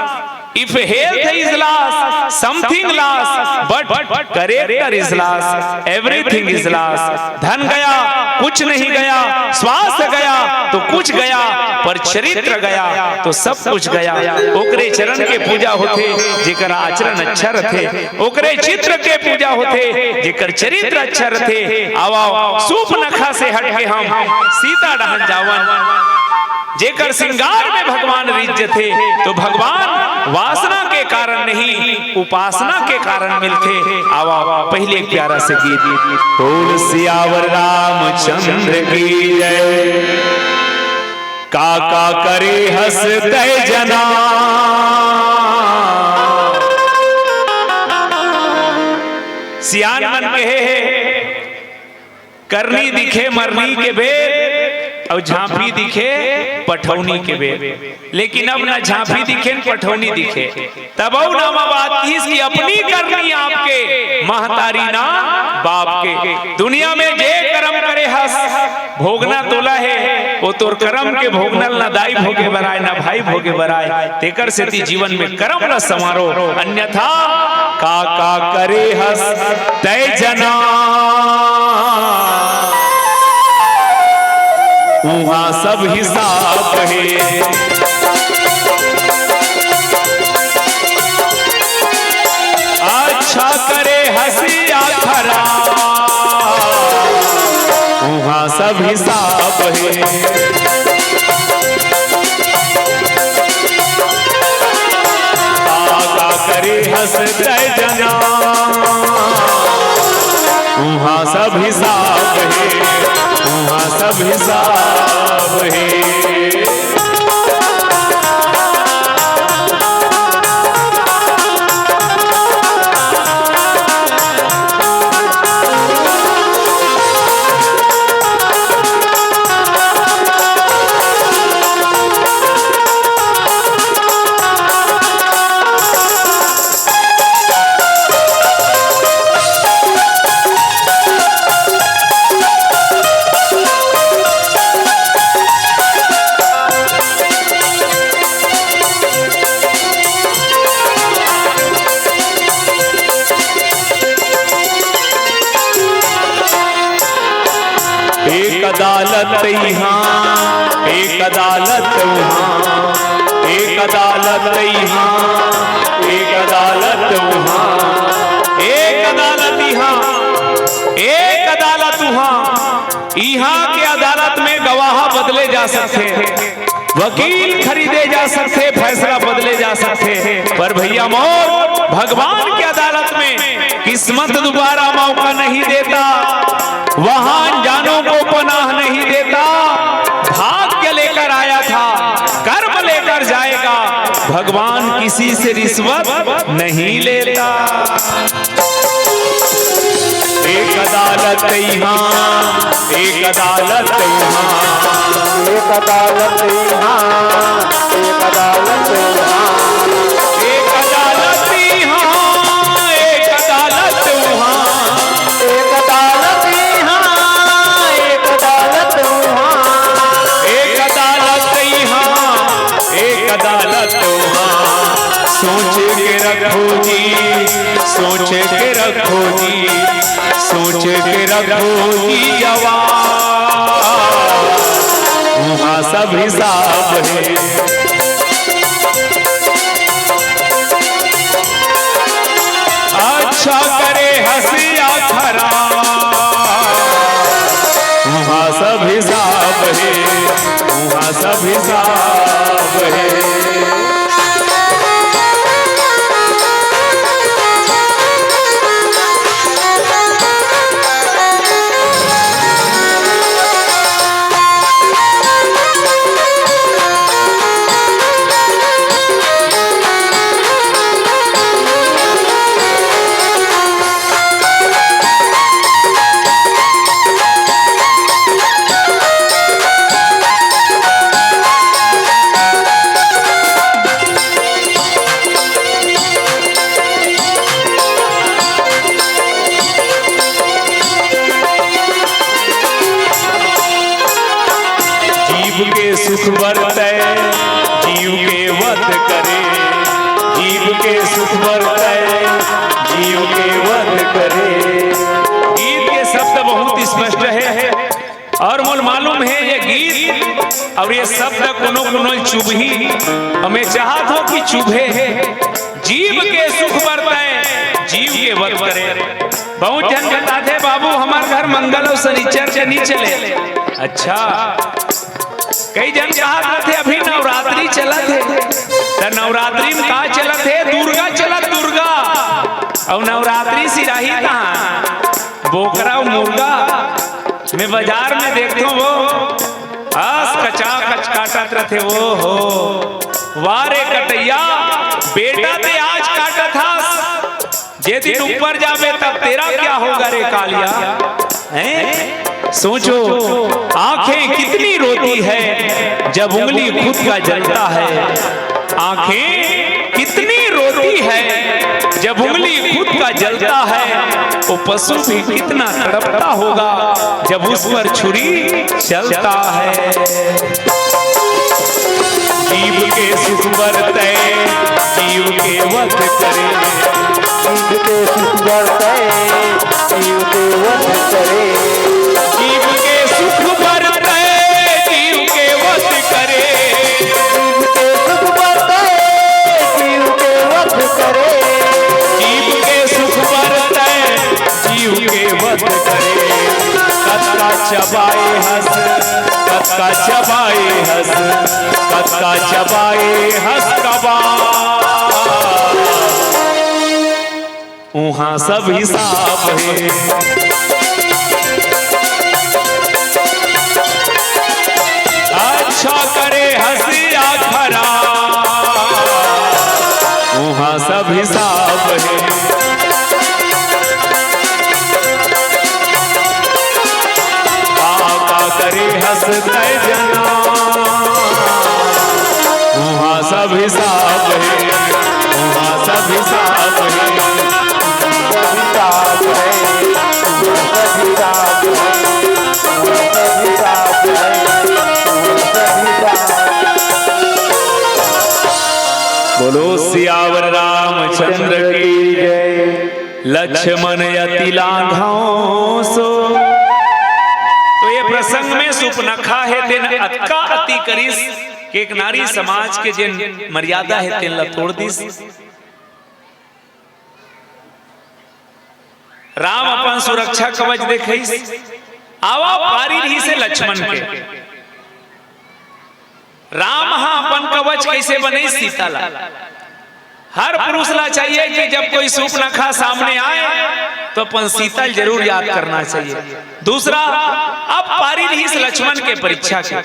if health is loss, something loss, but character is loss, everything is loss। धन गया, कुछ नहीं गया, स्वास्थ्य गया तो कुछ गया, पर चरित्र गया तो सब कुछ गया। ओकरे चरण के पूजा होथे जेकर आचरण अच्छा रथे, ओकरे चित्र के पूजा होथे जेकर चरित्र अच्छा रथे। आवा, सूपनखा से हट के हम सीता डहन जावन। जेकर श्रृंगार में भगवान रिझ जथे, तो भगवान वासना के कारण नहीं, उपासना के कारण मिलथे। आवा, पहले एक प्यारा से गीत। बोल सियावर रामचंद्र की जय। का का करे हस तय जना। सियान मन कहे हे, करनी दिखे मरनी के बेर, अउ झांपी दिखे पठौनी के बेर। लेकिन अब न झांपी दिखे, न पठौनी दिखे। तब अउ नामा बात किहिस कि अपनी करनी आपके, महतारी ना बाप के। दुनिया में जे करम करे हस, भोगना तोला हे, वो तोर करम के भोगना ल ना दाई भोगे बर आय, ना भाई भोगे बर आय। तेकर सेती जीवन में करम ल संवारो, अन्यथा का का करे हस तय जना, उहाँ सब हिसाब हे। अच्छा करे हस या खराब, उहाँ सब हिसाब हे। का का करे हस तय जना, उहाँ सब हिसाब हे, उहाँ सब हिसाब हे। एक अदालत इहाँ, एक अदालत उहाँ, एक अदालत इहाँ, एक अदालत उहाँ, एक अदालत इहाँ, एक अदालत उहाँ। इहाँ के अदालत में गवाह बदले जा सकथे, वकील खरीदे जा सकथे, फैसला बदले जा सकथे, पर भैया मोर, भगवान के अदालत में किस्मत दोबारा मौका नहीं देता, वहां अनजानों को पनाह नहीं देता। भाग्य लेकर आया था, कर्म लेकर जाएगा। भगवान किसी से रिश्वत नहीं लेता। एक अदालत इहाँ, एक अदालत इहाँ, एक अदालत इहाँ, एक अदालत इहाँ, एक अदालत इहाँ, एक अदालत उहाँ, एक अदालत इहाँ, एक अदालत उहाँ, एक अदालत इहाँ, एक अदालत उहाँ। सोच के रखो जी, सोच के रखो जी, सोच के रखो जी आवाज, उहाँ सब हिसाब हे। अच्छा करे हँस या खराब, उहाँ सब हिसाब हे, उहाँ सब हिसाब हे। जीव के सुख बर तैं जीव के वध करे, जीव के सुख बर तैं जीव के वध करे। गीत के शब्द बहुत स्पष्ट हे। अउ मोला मालूम हे, ये गीत अउ ये शब्द कोनो कोनो चुभही, अउ मैं चाहत हँव कि चुभे। जीव के सुख बर तैं जीव के वध करे। बहुत झन बताथे, "बाबू, हमर घर मंगल अउ शनिचर के नइ चले।" अच्छा, कई झन कहत रहिथे, "अभी नवरात्रि चलत हे।" त नवरात्रि म का चलत हे? दुर्गा चलत, दुर्गा। अउ नवरात्रि सिराही कहाँ? बोकरा अउ मुर्गा। मैं बजार में देखथँव वो, अस कचाकच काटत रहिथे। ओ हो, वाह रे कटइया, बेटा तैं आज काटत हस, जे दिन ऊपर जाबे तब तेरा क्या होगा रे कालिया। हैं? सोचो, आँखें कितनी रोती है जब उंगली खुद का जलता है। आँखें कितनी रोती है जब उंगली खुद का जलता है, वो पशु भी कितना तड़पता होगा जब उस पर छुरी चलता है। जीव के सुख बर तैं जीव के वध करे। जीव के सुख बर तैं जीव के वध करे। जीव के सुख बर तैं जीव के वध करे। जीव के सुख बर तैं जीव के वध करे। जीव के सुख बर तैं जीव के वध करे। कतका चबाए हस, कतका चबाए हस, कतका चबाए हस कबाब। उहाँ सब हिसाब हे। अच्छा करे हँस या खराब, उहाँ सब हिसाब हे। का का करे हँस तैं जना, उहाँ सब हिसाब हे, उहाँ सब हिसाब हे। सब हिसाब हे, सब हिसाब हे, सब हिसाब हे, सब हिसाब। बोलो सियावर रामचंद्र की जय। लक्ष्मण अति लाघव सो। तो ये प्रसंग में सुपनखा हे, तेन अतका अति करिस कि एक नारी समाज के जेन मर्यादा हे, तेन ला तोड़ दिस। राम अपन सुरक्षा कवच देखइस, आवा पारी रहिस हे लक्ष्मण के। राम ह अपन कवच कइसे बनइस सीता ला। हर पुरुष ला चाहिए कि जब कोई सुपनखा सामने आए तो अपन सीता ल जरूर याद करना चाहिए। दूसरा, अब पारी रहिस लक्ष्मण के परीक्षा के।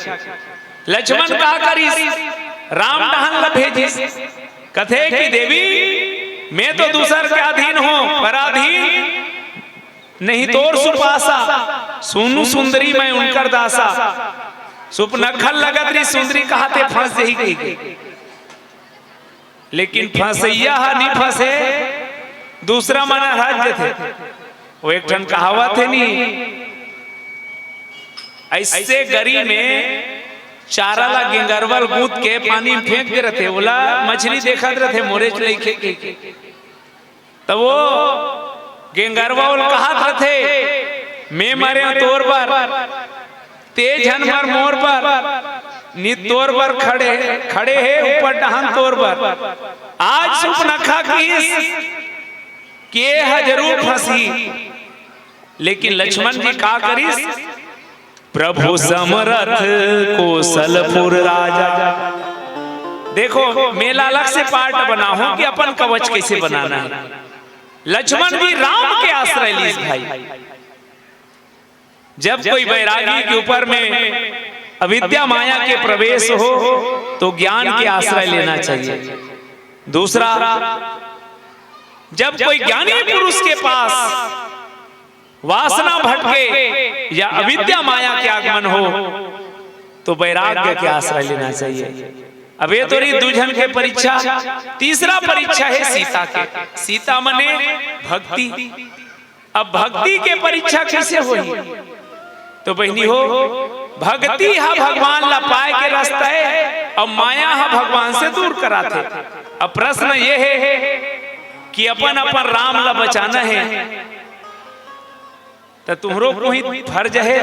लक्ष्मण का करिस? राम डहन ल भेजिस, कथे कि देवी, मैं तो दूसर के अधीन हूँ, पराधीन नहीं तोर सुपासा, सुनु सुंदरी मैं उनकर दासा। सुपनखा ल लगत रहिस सुंदरी कहाथे फंस जही कहिके, लेकिन फंसइया ह नी फंसे, दूसरा मन ह हंस जथे। वो एक ठन कहावत हे नी, अइसे गरी में चारा ला गेंगरवा ल गूंथ के पानी में फेंक दे रथे, ओला मछली देखत रथे, मोरेच लइके कहिके। त वो गेंगरवा ओला कहत रथे, "मैं मरेंव तोर बर, तें झन मर मोर बर, नी तोर बर खड़े, खड़े हे ऊपर डहान तोर बर।" आज सुपनखा किहिस कि ए ह जरूर फंसही, लेकिन लक्ष्मण जी का करिस? प्रभु समरथ कौशलपुर राजा। देखो, मैं ला अलग से part बनाहूं कि अपन कवच कइसे बनाना हे। लक्ष्मण जी राम के आश्रय लीस भाई। जब कोई बैरागी के ऊपर में अविद्या माया के प्रवेश हो, तो ज्ञान के आश्रय लेना चाहिए। दूसरा, जब कोई ज्ञानी पुरुष के पास वासना भटके या अविद्या माया के आगमन हो, तो वैराग्य के आश्रय लेना चाहिए। अब ए तो रही दू झन के परीक्षा, तीसरा परीक्षा हे सीता के। सीता मने भक्ति। अब भक्ति के परीक्षा कइसे होही? तो बहिनी हो, भक्ति ह भगवान ला पाए के रस्ता हे, अउ माया ह भगवान से दूर कराथे। अब प्रश्न ये हे कि अपन अपन राम ला बचाना हे, त तुंहरो कोई फर्ज हे,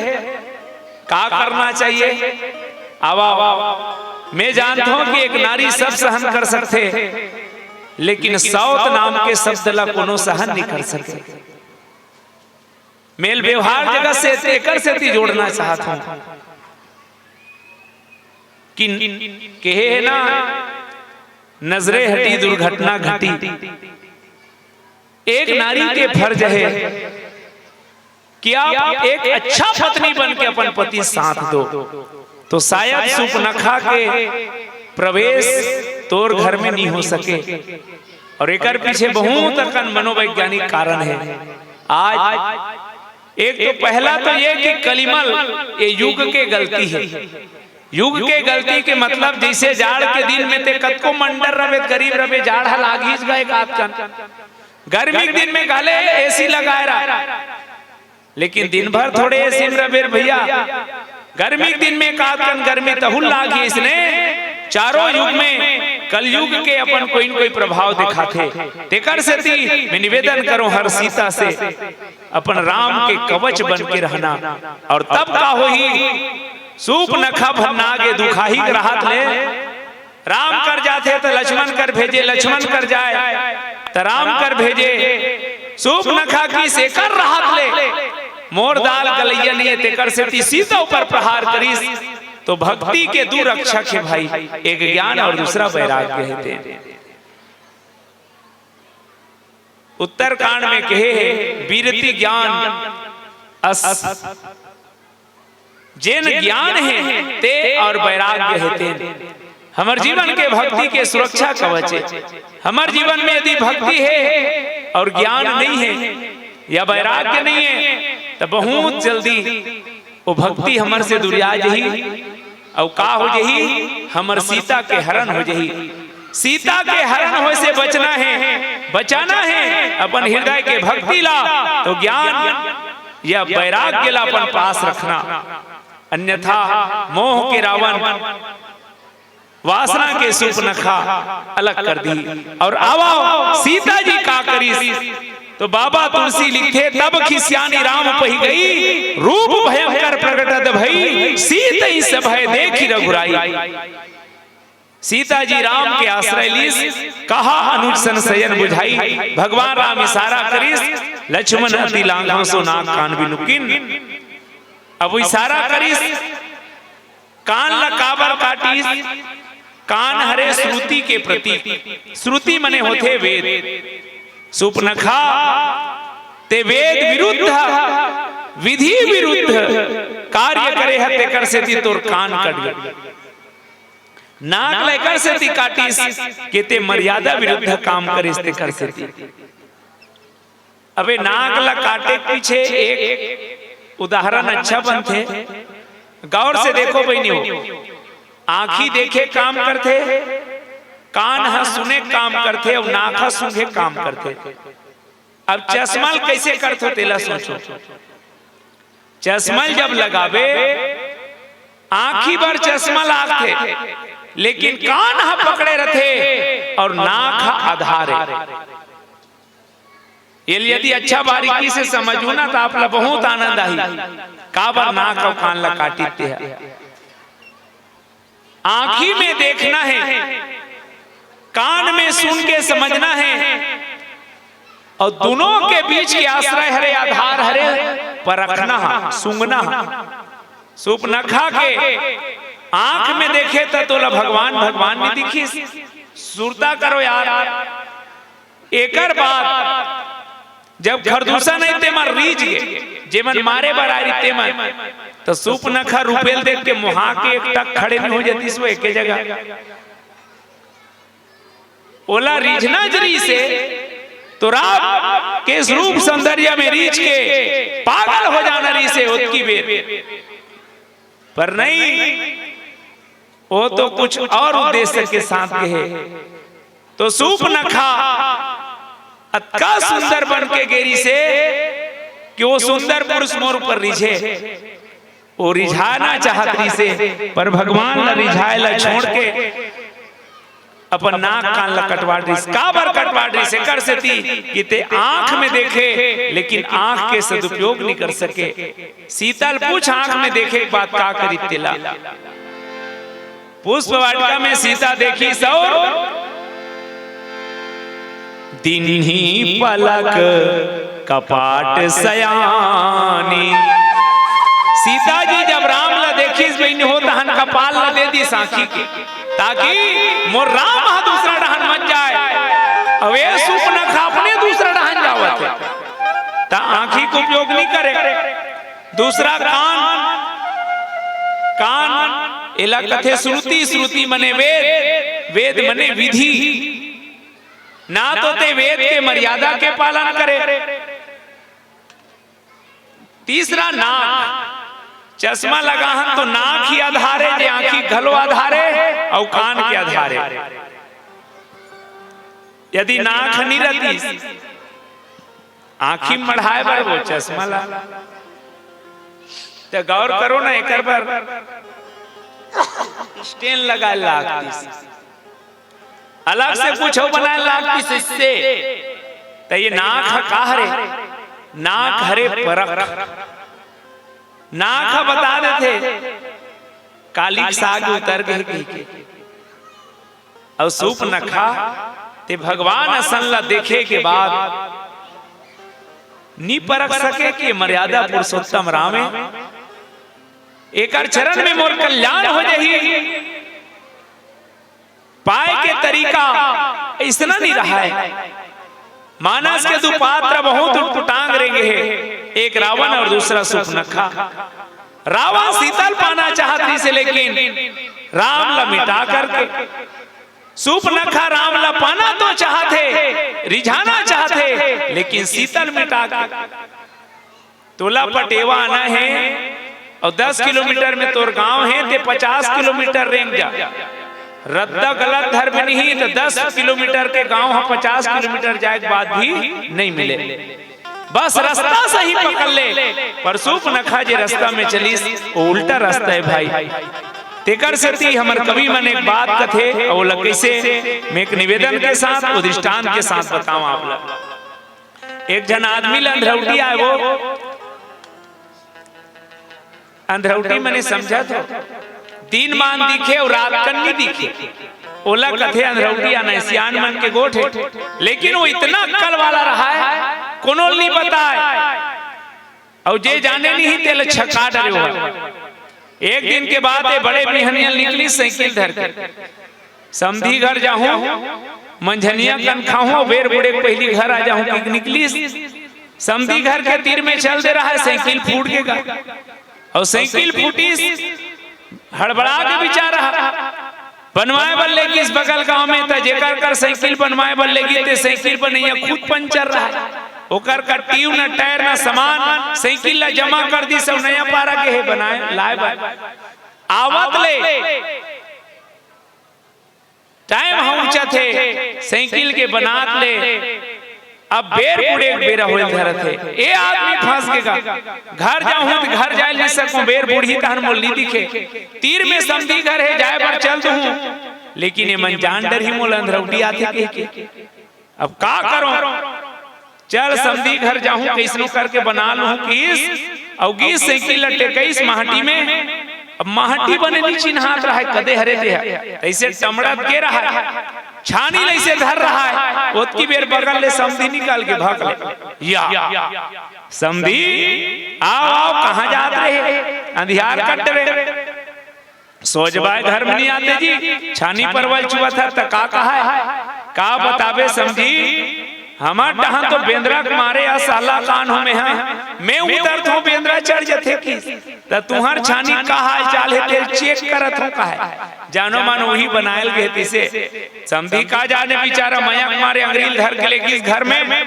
का करना चाहिए? आवा, आवा। मैं जानत हूं कि एक नारी सब सहन कर सकथे, लेकिन सौत नाम के शब्द ला कोनो सहन नहीं कर सके। मेल व्यवहार जगह से एकर सेती जोड़ना चाहत हूं कि कहे हे ना, नजरे हटी दुर्घटना घटी। एक नारी के फर्ज हे कि आप एक अच्छा पत्नी बन के अपन पति साथ दो। तो शायद सुपनखा के प्रवेश तोर घर में नहीं हो सके, और एकर पीछे बहुत अकन मनोवैज्ञानिक कारण हे। आज एक तो पहला तो ये कि कलिमल ये युग के गलती हे। युग के गलती के मतलब, जैसे जाड़ के दिन में ते कतको मंडर रबे, गरीब रबे, जाड़ ह लागीच गा एक आध कन। गर्मी के दिन में घले एसी लगाए रहा, लेकिन दिन भर थोड़े एसी में रबे भैया। गर्मी के दिन में एक आध कन गर्मी तहु ल लागही। इसने चारों युग में कलयुग के अपन कोई न कोई प्रभाव दिखाथे। तेकर सेती मैं निवेदन करूं हर सीता से, अपन राम के कवच बन के रहना। और तब का होही, सुपनखा भर नागे दुखाही के रहत ले, राम कर जाथे त लक्ष्मण कर भेजे, लक्ष्मण कर जाए त राम कर भेजे। सुपनखा किहिस एकर रहत ले मोर दाल गलइया नइये, तेकर सेती सीता ऊपर प्रहार करिस। तो भक्ति के दू रक्षक हे भाई, एक ज्ञान और दूसरा वैराग्य हे। ते उत्तरकांड में कहे हे, बीरति ज्ञान अस, जेन ज्ञान हे ते और वैराग्य हे तेन। हमर जीवन के भक्ति के सुरक्षा कवच हे। हमर जीवन में यदि भक्ति हे और ज्ञान नहीं हे या वैराग्य नहीं हे, त बहुत जल्दी वो भक्ति हमर से दुरिया जही। अउ का हो जही? हमर सीता के हरण हो जही। सीता के हरण होए से बचना हे, बचाना हे अपन हृदय के भक्ति ला, तो ज्ञान या वैराग्य ला अपन पास रखना, अन्यथा मोह के रावण, वासना के सुपनखा अलग कर दी। और आवा, सीता जी का करिस? तो बाबा तुलसी लिखथे, "तब खिसियानी राम पहि गई, रूप भयंकर प्रगटत भई, सीतहि सभय देखि रघुराई।" सीता जी राम के आश्रय लीस, कहा अनुज सन सयन बुझाई। भगवान राम इशारा करिस, "लक्ष्मण अति लांघव सो नाग कान बिनु कीन।" अब वो इशारा करिस, कान ला काबर काटिस? कान हरे श्रुति के प्रतीक। श्रुति मने होथे वेद। सुपनखा, ते वेद विरुद्ध, विधि विरुद्ध कार्य करे ह, तेकर सेती तोर कान कट गे। नाक ला एकर सेती काटिस के ते मर्यादा विरुद्ध काम करिस, तेकर सेती। अबे, नाक ला काटे के पीछे एक उदाहरण अच्छा बनथे। गौर से देखो बहिनी हो, आँखी देखे काम करथे, कान ह सुने काम करथे अउ नाक ह सूंघे काम करथे। अब चश्मा ल कइसे करथो तेला सोचो। चश्मा ल जब लगाबे, आँखी बर चश्मा लागथे, लेकिन कान ह पकड़े रथे अउ नाक ह आधार हे। ये यदि अच्छा बारीकी से समझहू ना, त आप ला बहुत आनंद आही। काबर नाक अउ कान ला काटिस तेहा। आँखी में देखना हे, कान में सुन के समझना हे, अउ दुनों के बीच के आश्रय हरे, आधार हरे, परखना ह, सूंघना ह। सूपनखा के आँख में देखे त तोला भगवान, भगवान नइ दिखिस। सुरता करो यार। एकर बाद जब खरदूषा नइ, तेमन रीझ गे, जेमन मारे बर आय रहिस तेमन, त सूपनखा रूपेल देख के मोहा के एक टक खड़े नइ हो जातिस वो एके जगह। ओला रीझना ज रहिसे, तो राम के इस रूप सौंदर्य में रीझ के पागल हो जाना रहिसे ओतकी बेर। पर नहीं, वो तो कुछ और उद्देश्य के साथ गे हे। तो सूपनखा अतका सुंदर बन के गे रहिसे कि वो सुंदर पुरुष मोर ऊपर रिझे, वो रिझाना चाहत रहिसे, पर भगवान ला रिझाए ला छोड़ के अपन नाक कान ला कटवा डरिस। काबर कटवा डरिस? एकर सेती कि ते आंख में देखे, लेकिन आंख के सदुपयोग नइ कर सके। सीता ल पूछ, आंख में देखे के बाद का करिस तेला। पुष्प वाटिका में सीता देखिस अउ दीन्ही पलक कपाट सयानी। सीता जी जब राम ला देखिस बहिनी हो, तहन कपाल ला दे दिस आंखी के, ताकि मोर राम ह दूसरा डहन मत जाए। अउ ए सूपनखा अपने दूसरा डहन जावत हे, त आंखी के उपयोग नइ करे। दूसरा कान, कान एला कथे श्रुति, श्रुति मने वेद, वेद मने विधि। ना तो ते वेद के मर्यादा के पालन करे। तीसरा नाक, चश्मा लगाहन तो नाक ही आधार हे, जे आंखी घलो आधार हे अउ कान के आधार हे। यदि नाक ह नइ रहतिस, आंखी मढ़ाए बर वो चश्मा ला, त गौर करो ना, एकर बर स्टैंड लगाए लागतिस, अलग से कुछ बनाए लागतिस इससे। त ये नाक ह का हरे? नाक हरे परख। नाक ह बता देथे काली के साग उतर गे कहिके। अउ सूपनखा ते भगवान असन ला देखे के बाद नइ परख सके कि मर्यादा पुरुषोत्तम राम हे, एकर चरण में मोर कल्याण हो जाही। पाए के तरीका अइसना नइ रहय। मानस के दू पात्र बहुत उटपुटांग रेंगे हे, एक रावण अउ दूसरा सूपनखा। रावण सीता ल पाना चाहत रहिसे, लेकिन राम ला मिटा करके, सूपनखा राम ला पाना तो चाहत हे, रिझाना चाहत हे, लेकिन सीता ल मिटा के। तोला पटेवा आना हे अउ दस किलोमीटर में तोर गांव हे, ते पचास किलोमीटर रेंग जा। रद्दा गलत धर में नहीं, त दस किलोमीटर के गांव ह पचास किलोमीटर जाए के बाद भी नइ मिले। बस रस्ता सही पकड़ ले, पर सूपनखा जे रस्ता में चलिस, वो उल्टा रस्ता हे भाई। तेकर सेती हमर कवि मन एक बात कथे, अउ ओला कइसे मैं एक निवेदन के साथ, वो दृष्टांत के साथ बतावं आप ला। एक झन आदमी ल अंधरौटी आय, वो अंधरौटी मने समझत हो, दिन मान दिखे अउ रात कन नइ दिखे, ओला कथे अंधरौटी आना। सियान मन के गोठ हे, लेकिन वो इतना अक्कल वाला रहय, कोनो ल नइ बताय, अउ जे जाने नइ हे तेला छका डरे हो। एक दिन के बात हे, बड़े बिहनिया निकलिस साइकिल धर के, समधी घर जाहूं, मंझनिया कन खाहूं, बेर बुड़े के पहिली घर आ जाहूं कहिके निकलिस। समधी घर के तीर में चल दे रहय, साइकिल फूट गे गा। अउ साइकिल फूटिस, हड़बड़ा गे बिचारा, बनवाए बर लेगिस बगल गांव में, त जेकर कर साइकिल बनवाए बर लेगिस, ते साइकिल बनइया खुद पंचर रहय। ओकर का ट्यूब न टायर न सामान, साइकिल ला जमा कर दिस अउ नया पारा गे हे बनाए लाए बर। आवत ले टाइम ह उचत हे, साइकिल के बनात ले अब बेर बुड़े के बेरा होए धरत हे। ए आदमी फंस गे गा। घर जाहूं त घर जाए ल नइ सकूं, बेर बुड़ही तहन मोला नइ दिखे। तीर में समधी घर हे, जाए बर चल दूहूं, लेकिन ए मन जान डरही मोला अंधरौटी आथे कहिके। अब का करों? चल समधी घर जाहूं, कइसनो करके बना लूहूं किस, अउ गिस साइकिल ल टेकइस माटी में। अब माटी बने नइ चिन्हात रहय, कदे हरे ते ह, तइसे टमड़त के रहय, छानी ल अइसे धर रहय, ओतकी बेर बगल ले समधी निकल के भक ले, या, समधी, आव, आव, कहां जात रहे? अंधियार कट डरे। सोझ बाय घर में नइ आते जी, छानी परवल चुवत हे त का कहय? का बताबे समधी, हमर डहन तो बेंदरा के मारे असहला कान हों मेंहा, में उतरत हों बेंदरा चढ़ जथे किस, त तुंहर छानी का हाल चाल हे तेल चेक करत हों कहय। जानो मानो उही बनायल गे तइसे। समधी का जाने बिचारा मया के मारे अंगरी ल धर के ले गिस घर में।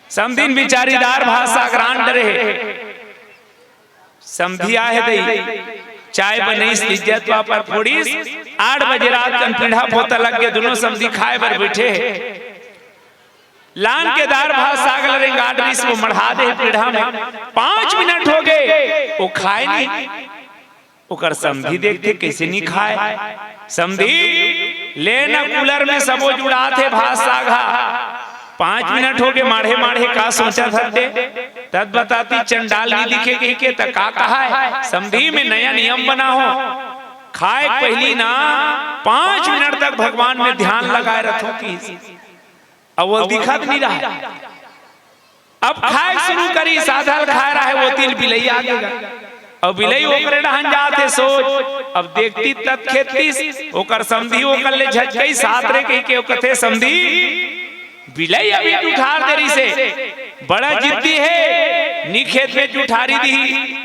समधिन बिचारी दार भात साग रांध डरे हे। समधी आए दई, चाय बनइस, इज्जत पापड़ फोड़िस, आठ बजे रात कन पीढ़ा पोता लग गे, दूनों समधी खाए बर बइठे हे। लान के दार भात साग ल रेंगा डरिस, ओ मढ़ा दे पीढ़ा में। पांच मिनट हो गे, ओ खाए नइ। ओकर समधी देखथे कइसे नइ खाय। समधी, ले न कूलर में सबो जुड़ात हे भात साग हा। पांच मिनट हो गे माढ़े माढ़े का सोचत हस ते? तत बताती चंडाल नइ दिखे कहिके त का कहय? समधी में नया नियम बना हों। खाय के पहिली ना पांच मिनट तक भगवान में ध्यान लगाए रथों किस। अउ वो दिखत नइ रहय। अब खाय शुरू करिस, आधा ल खाय रहय, ओती ले बिलई आगे गा। अउ बिलई ओकरे डहन जात हे सोझ। अब देखतिस तत खेदतिस, ओकर समधी ओकर ले झचकइस, सात रे कहिके ओ कथे, समधी, बिलई अभी जुठार दे रहिसे, बड़ा जिद्दी हे, नइ खेदबे जुठारी दिही।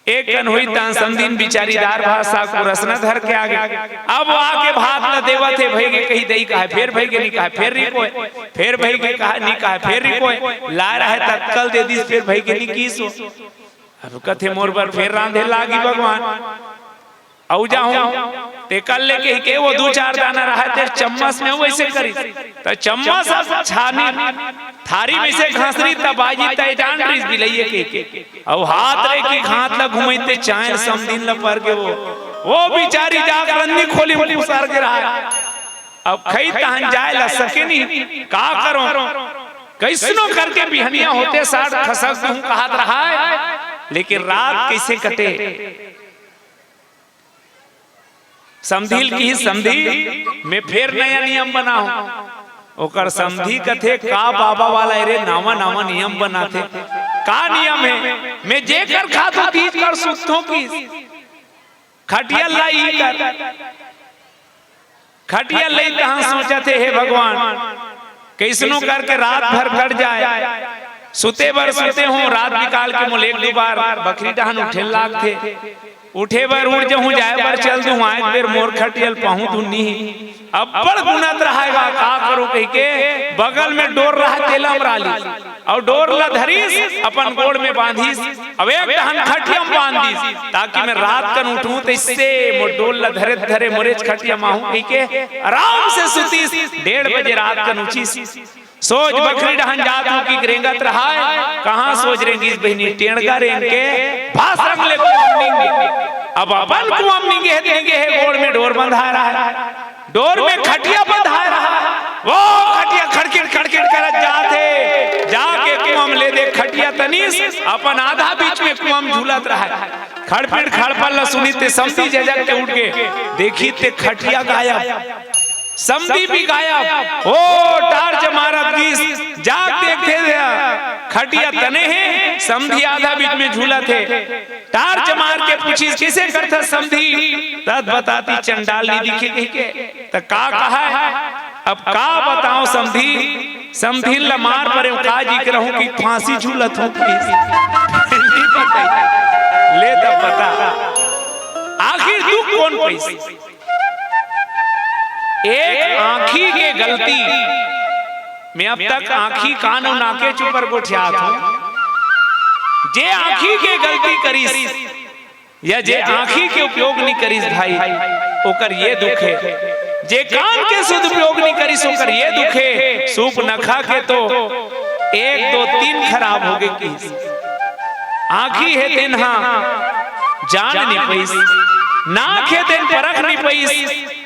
एक कन होई तहां समधिन बिचारी दार भात साग पुरसना धर के आगे। अब वो आके भात ल देवत हे, भइगे कहि दई कहय, फेर भइगे नइ कहय, फेर रिकोय, फेर भइगे कहय, नइ कहय, फेर रिकोय। लाय रहय तत्काल दे दिस, फेर भइगे नइ किस ओ। अब कथे मोर बर फेर रांधे लागही भगवान। अउ जाहूं, तेकर ले कहिके वो दू चार दाना रहय ते चम्मच में वइसे करिस। त चम्मच अस छानी थारी में से घसरी त बाजी तय जान रहिस बिलइये कहिके। अउ हाथ रे कि हाथ ल घुमइते चांय समधिन ल पर गे वो। वो बिचारी जाके रंदी खोली में खुसर गे रहय। अब खई तहन जाय ल सके नइ, का करों? कइसनो करके बिहनिया होते साठ खसक दूहूं कहत रहय, लेकिन रात कइसे कटे? समधी ल किहिस, समधी, में फेर नया नियम बनाहूं। ओकर समधी कथे, का बाबा वाला ए रे, नावा नावा नियम बनाथे। का नियम हे? में जेकर खाथों तीज कर सुतथों किस। खटिया ल लई कर। खटिया ल लई तहां सोचत हे, हे भगवान, कइसनो करके रात भर कट जाय। सुते बर सुते हों, रात निकाल के मोला एक दू बार बखरी डहन उठे ल लागथे। उठे बर उठ जहूं, जाय बर चल दूहूं, आय बेर मोर खटिया ल पाहूं धुन नइ हे। अब्बड़ गुनत रहय गा, का करों कहिके बगल में डोर रहय तेला अमरा लिस। अउ डोर ल धरिस, अपन गोड़ में बांधिस, अउ एक डहन खटिया म बांध दिस, ताकि में रात कन उठहूं तइसे मोर डोर ल धरे धरे मोरेच खटिया म आहूं कहिके आराम से सुतिस। डेढ़ बजे रात कन उठिस। सोझ बखरी डहन जात हों कि रेंगत रहय। कहां सोझ रेंगिस बहिनी, टेंड़गा रेंग के भासरंग ले कुआं म निंगे। अब अपन कुआं म निंगे हे त निंगे हे, गोड़ में डोर बंधाय रहय। डोर में खटिया बंधाय रहय। वो खटिया खड़किट खड़किट करत जात हे। जाके कुआं म ले दे खटिया तनिस, अपन आधा बीच में कुआं म झूलत रहय। खड़पिट खड़पड़ ल सुनिस ते समधी जजक के उठ गे। देखिस ते खटिया गायब। समधी भी गायब। ओ, टार्च मारत गिस, जाके देखथे, खटिया तने हे, समधी आधा बीच में झूलत हे। टार्च मार के पूछिस, "कइसे करथस समधी?" तत बतातिस, "चंडाल नइ दिखे" कहिके। त का कहय? अब का बतावं समधी, समधी ल मार परेंव, का जिकर हों कि फांसी झूलत हों कहिस। ले तब बता, आखिर दुख कोन पइस? एक आंखी के गलती, मैं अब तक आँखी, कान अउ नाकेच ऊपर गोठियात हूँ। जे आँखी के गलती करिस या जे आँखी के उपयोग नइ करिस भाई, ओकर ये दुख हे। जे कान के सदुपयोग नइ करिस, ओकर ये दुख हे। सूपनखा के तो एक, दो, तीन खराब होगे किहिस। आँखी हे तेन हा जान नइ पइस, नाक हे तेन परख नइ पइस,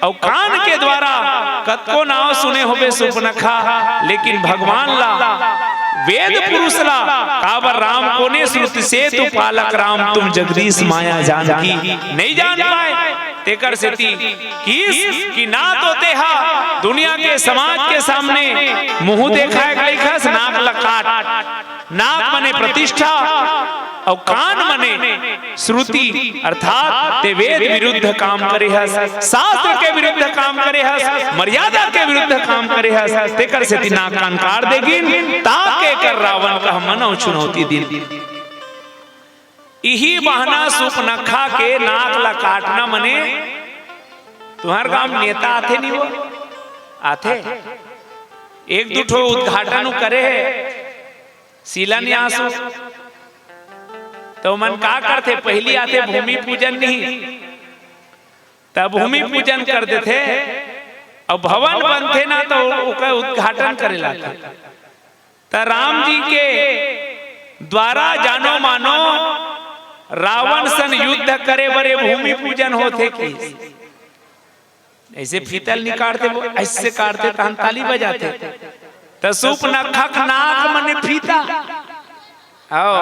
अउ कान के द्वारा कतको नाव सुने होबे सूपनखा, लेकिन भगवान ला, वेद पुरुष ला, काबर राम कोने श्रुति सेतु पालक राम तुम जगदीश माया जानकी, नइ जान पाए। तेकर सेती किहिस कि ना तो तेहा दुनिया के समाज के सामने मुँह देखाए के लइक हस, नाक ला काट। नाक मने प्रतिष्ठा अउ कान मने श्रुति, अर्थात ते वेद विरुद्ध काम करे हस, शास्त्र के विरुद्ध काम करे हस, मर्यादा के विरुद्ध काम करे हस, तेकर सेती नाक कान काट दे गिन, ताके कर रावण कह मन अउ चुनौती दिन। इही बहाना सूपनखा के नाक ला काटना मने तुँहर गाँव नेता आथे नहीं वो? आथे। एक दू ठो उद्घाटन उ करे हे, शिलान्यास उ। त ओमन का करथे, पहिली आथे भूमि पूजन नहीं, त भूमि पूजन कर देथे, अउ भवन बनथे ना त ओकर उद्घाटन करे लाथे। त राम जी के द्वारा जानो मानो रावण सन युद्ध करे बर ये भूमि पूजन होथे कि अइसे फीता ल नइ काटथे, वो अइसे काटथे, तहन ताली बजाथे। त सूपनखा के नाक मने फीता। आओ,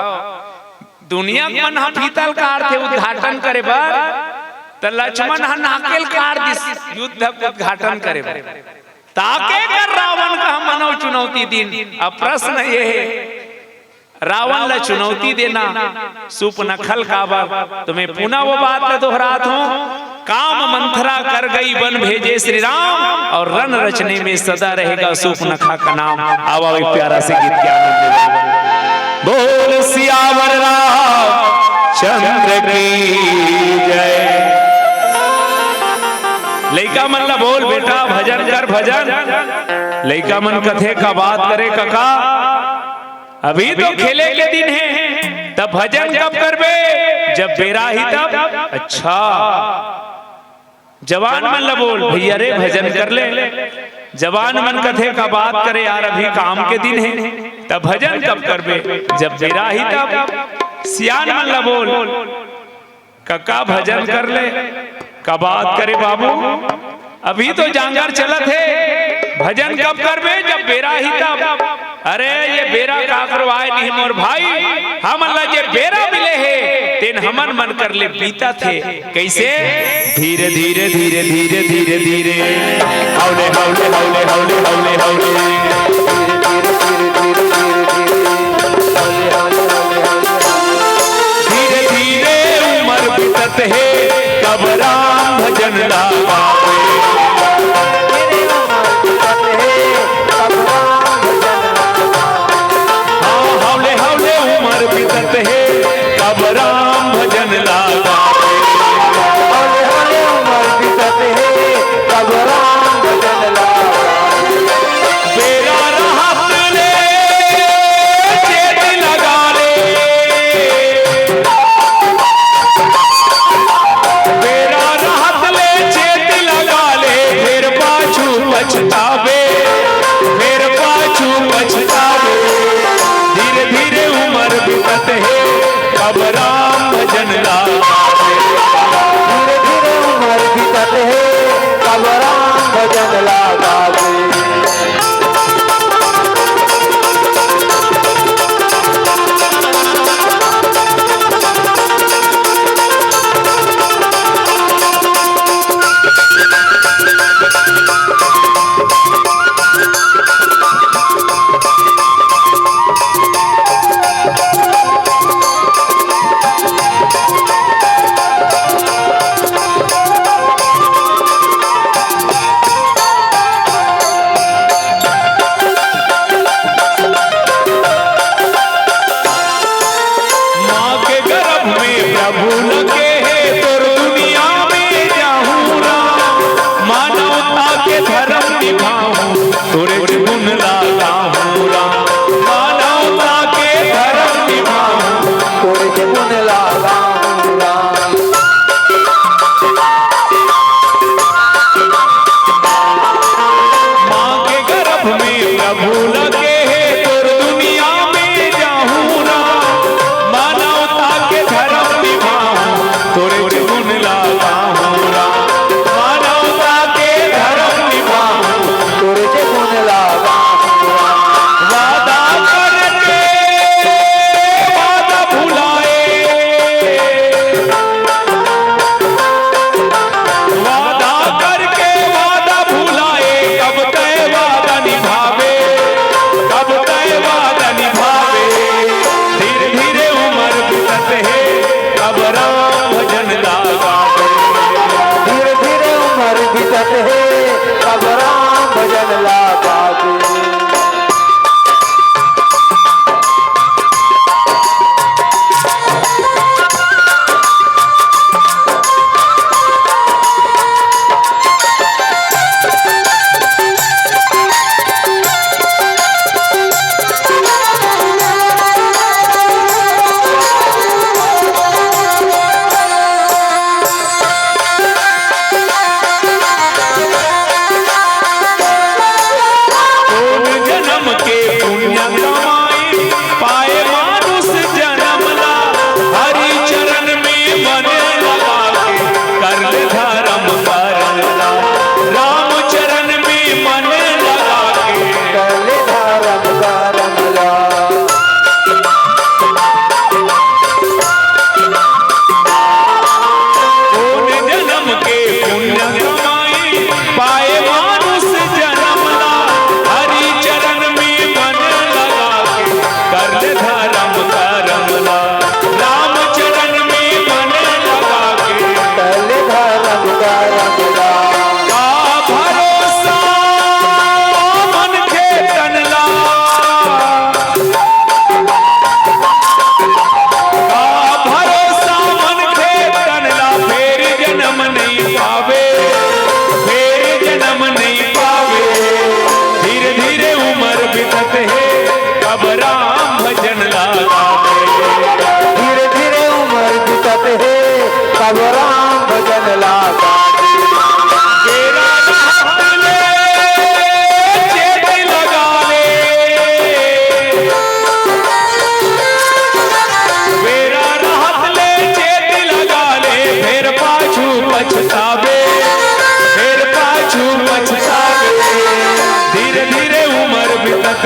दुनिया के मन ह फीता ल काटथे उद्घाटन करे बर, त लक्ष्मण ह नाके ल काट दिस युद्ध के उद्घाटन करे बर। ताके कर रावण कह मन अउ चुनौती दिन। अब प्रश्न ये हे, रावण ला चुनौती देना, सूपनखा ल काबर? तो मैं पुनः वो बात ला दोहरात हूँ, काम मंथरा कर गई वन भेजे श्री राम, और रण रचने में सदा रहेगा सूपनखा का नाम। आवा एक प्यारा से गीत के आनंद लेवा। बोल सियावर रामचंद्र की जय। लइका मन ला बोल बेटा, भजन कर भजन। लइका मन कथे का बात करे कका, अभी तो खेले के दिन हे, त भजन कब करबे? जब बेरा आही तब। अच्छा, जवान मन ला बोल भैया रे, भजन कर ले। जवान मन कथे का बात करे यार, अभी काम के दिन हे, त भजन कब करबे? जब बेरा आही तब। सियान मन ला बोल, कका भजन कर ले, का बात करे बाबू, अभी तो जांगर चलत हे, भजन कब करबे? जब बेरा आही तब। अरे ये बेरा काकरो आय नहीं मोर भाई, हमन ला जे बेरा मिले हे, तेन हमन मन कर ले बीतत हे। कइसे? धीरे धीरे धीरे धीरे धीरे धीरे, हौले हौले हौले हौले हौले हौले। धीरे धीरे उमर बीतत हे, कब राम भजन ला पावे। हाँ, हौले हौले उमर बीतत हे, कब राम भजन ला पावे। हौले हौले उमर बीतत हे, कब राम भजन ला पावे। बेरा रहत ले चेत लगा ले। बेरा रहत ले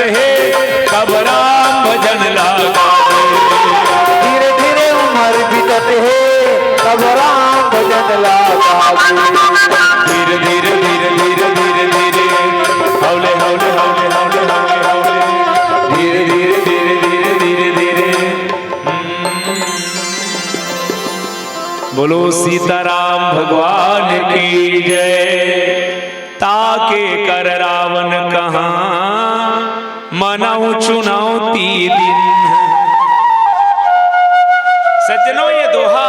हे, कब राम भजन ला गावे। धीरे धीरे उमर बीतत हे, कब राम भजन ला गावे। धीरे धीरे धीरे धीरे धीरे धीरे, हौले हौले हौले हौले हौले हौले, धीरे धीरे धीरे धीरे धीरे धीरे। बोलो सीताराम भगवान की जय। ताके कर रावण कहाँ, मनऊ चुनौती दिन। सज्जनों, ये दोहा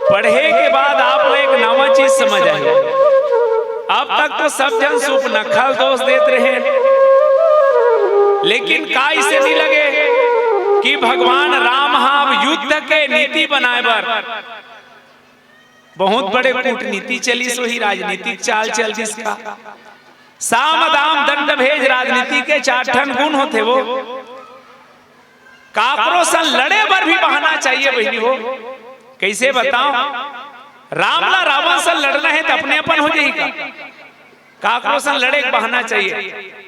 पढ़े के बाद आप लोग एक नवा चीज समझ आही। अब तक तो सब झन सुपनखा ल दोष देत रहे, लेकिन का इसे नहीं लगे कि भगवान राम ह अब युद्ध के नीति बनाए बर बहुत बड़े कूटनीति चलिस होही, राजनीतिक चाल चल दिस का। साम दाम दंड भेद राजनीति के चार ठन गुण होथे वो। काकरो सन लड़े बर भी बहाना चाहिए बहिनी हो। कैसे बताओ, राम ला रावण सन लड़ना है त अपने अपन हो जाही का? काकरो सन लड़े के बहाना चाहिए।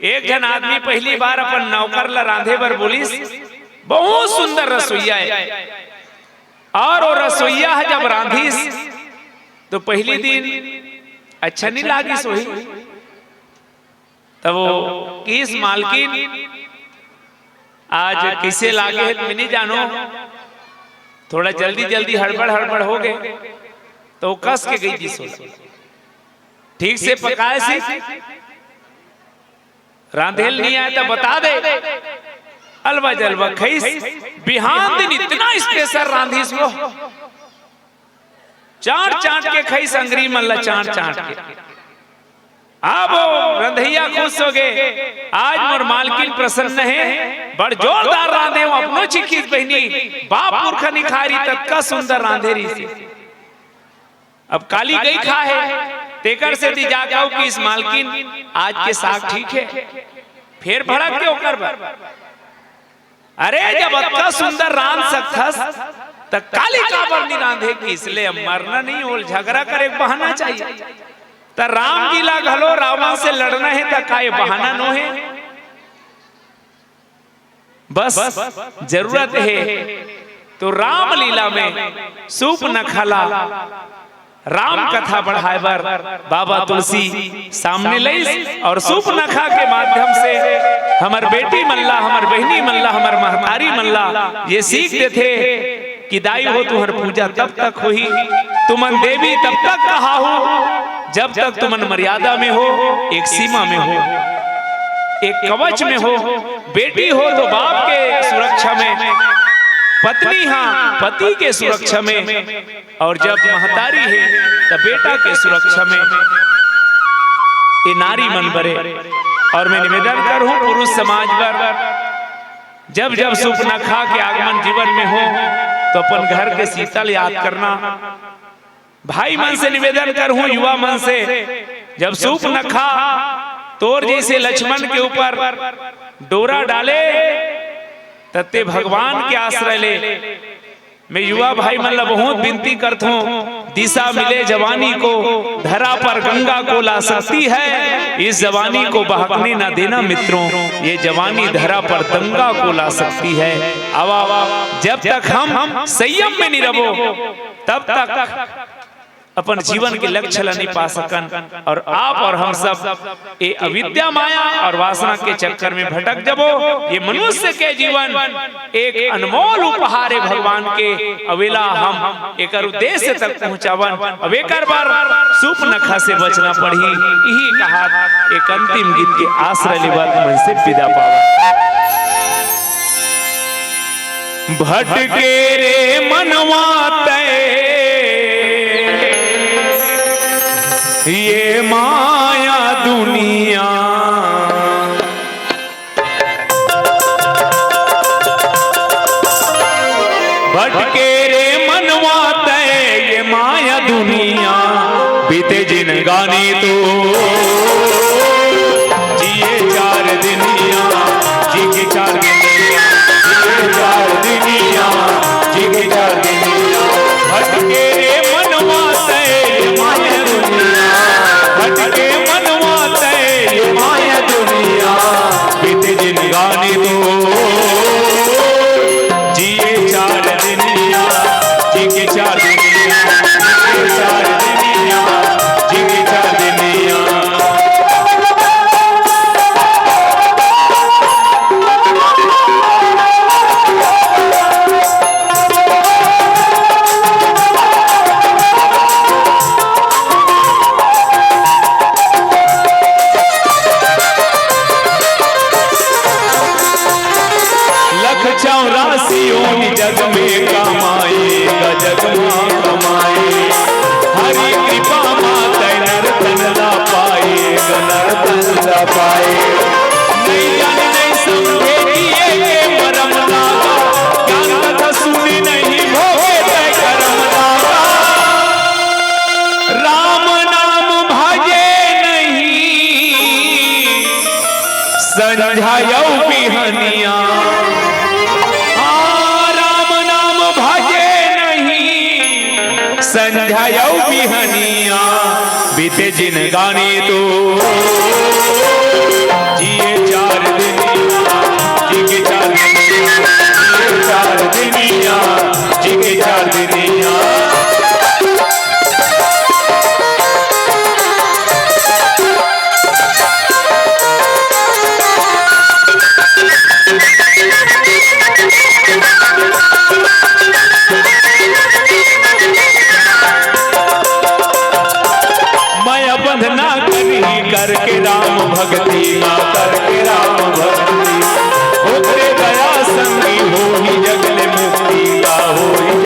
एक झन आदमी पहली बार अपन नौकर ला रांधे बर बोलिस, बहुत सुंदर रसोईया है। और वो रसोईया ह जब रांधिस तो पहली दिन अच्छा नहीं लागिस होही। तब वो किहिस, "मालकिन, आज कैसे लागे हे मैं नहीं जानो, थोड़ा जल्दी जल्दी हड़बड़ हड़बड़ हो गए।" तो वो कस के गई दिस होही। ठीक से पकाए से रांधेल नहीं आए तो बता दे। अलवा जलवा खइस, बिहान दिन इतना स्पेशल रांधिस वो, चांट चांट के खइस, अंगरी मन ला चांट चांट के। अब वो रंधैया खुश हो गए, आज मोर मालकिन प्रसन्न है, बड़ जोरदार रांधे हो, अपनो चिखिस बहिनी, बाप पुरखा निखारी ततका सुंदर रांधे रहिस। अब काली गई खा है, तेकर सेती जा कहू किहिस, "मालकिन, आज के साग ठीक है?" फेर भड़क के ओकर बर, "अरे, जब अतका सुंदर रांध सकथस, त काली काबर नहीं रांधे?" किहिस, "ले, अब मरना नहीं होल, झगड़ा करे के बहाना चाहिए। त राम जी ला घलो रावण से लड़ना है, त का ये बहाना नो है?" बस जरूरत है तो रामलीला में सूपनखा ला राम कथा बढ़ाए बर बाबा तुलसी सामने लइस और सूपनखा के माध्यम से हमर बेटी मन ला, हमर बहिनी मन ला, हमर महतारी मन ला ये सीख देथे कि दाई हो, तुहर पूजा तब तक होही, तुमन देवी तब तक कहाहू, जब तक तुमन मर्यादा में हो, एक सीमा में हो, एक कवच में हो। बेटी हो तो बाप के सुरक्षा में, पत्नी हा पति के सुरक्षा में, और जब महतारी है तो बेटा के सुरक्षा में। ये नारी मन बरे, और मैं निवेदन करूं पुरुष समाज बर, जब जब सूपनखा के आगमन जीवन में हो तो अपन घर के सीता ल याद करना। भाई मन से निवेदन करहूं, युवा मन से, जब सूपनखा तोर जैसे लक्ष्मण के ऊपर डोरा डाले, तत्ते भगवान के आश्रय ले। मैं युवा भाई मन ला बहुत विनती करथों, दिशा मिले जवानी को, धरा पर गंगा को ला सकती है, इस जवानी को बहकने ना देना मित्रों, ये जवानी धरा पर दंगा को ला सकती है। आवा, जब तक हम संयम में नहीं रहो, तब तक अपन जीवन के लक्ष्य ला नहीं पा सकन। और आप और हम सब ये अविद्या, माया और वासना के चक्कर में भटक जबो। ये मनुष्य के जीवन एक अनमोल उपहार है भगवान के, अवेला हम एकर उद्देश्य तक पहुंचावन। अब एकर बर सूपनखा से बचना पड़ही। यही कहा एक अंतिम गीत के आश्रय लेवत मन से विदा पावन। भटके रे मनवा तै ये माया दुनिया, भटके रे मनवा तै ये माया दुनिया, बीते जिनगानी तो जिए चार दिनिया, जिए चार दिनिया, जिए चार दिनिया, जिए चार दिनिया। भटके रे मनवा तै ये माया दुनिया, भटके मनवा तै ये माया दुनिया। चौरासी योनि जग में कमाए, ग जग मा कमाए। हरि कृपा मा तैं नर तन ला पाए, ग नर तन ला पाए। नहीं जाने नहीं समझे जिए के मरम लागा, ज्ञान कथा सुने नहीं भोगे तैं करम लागा। राम नाम भजे नहीं संझा अउ बिहनिया। हाँ, राम नाम भजे नहीं संझा अउ बिहनिया। बीते जिनगानी तो जिए चार दिनिया, जिए चार दिनिया, जिए चार दिनिया, जिए चार दिनिया। मैं बंधना करी करके राम भक्ति ना करके।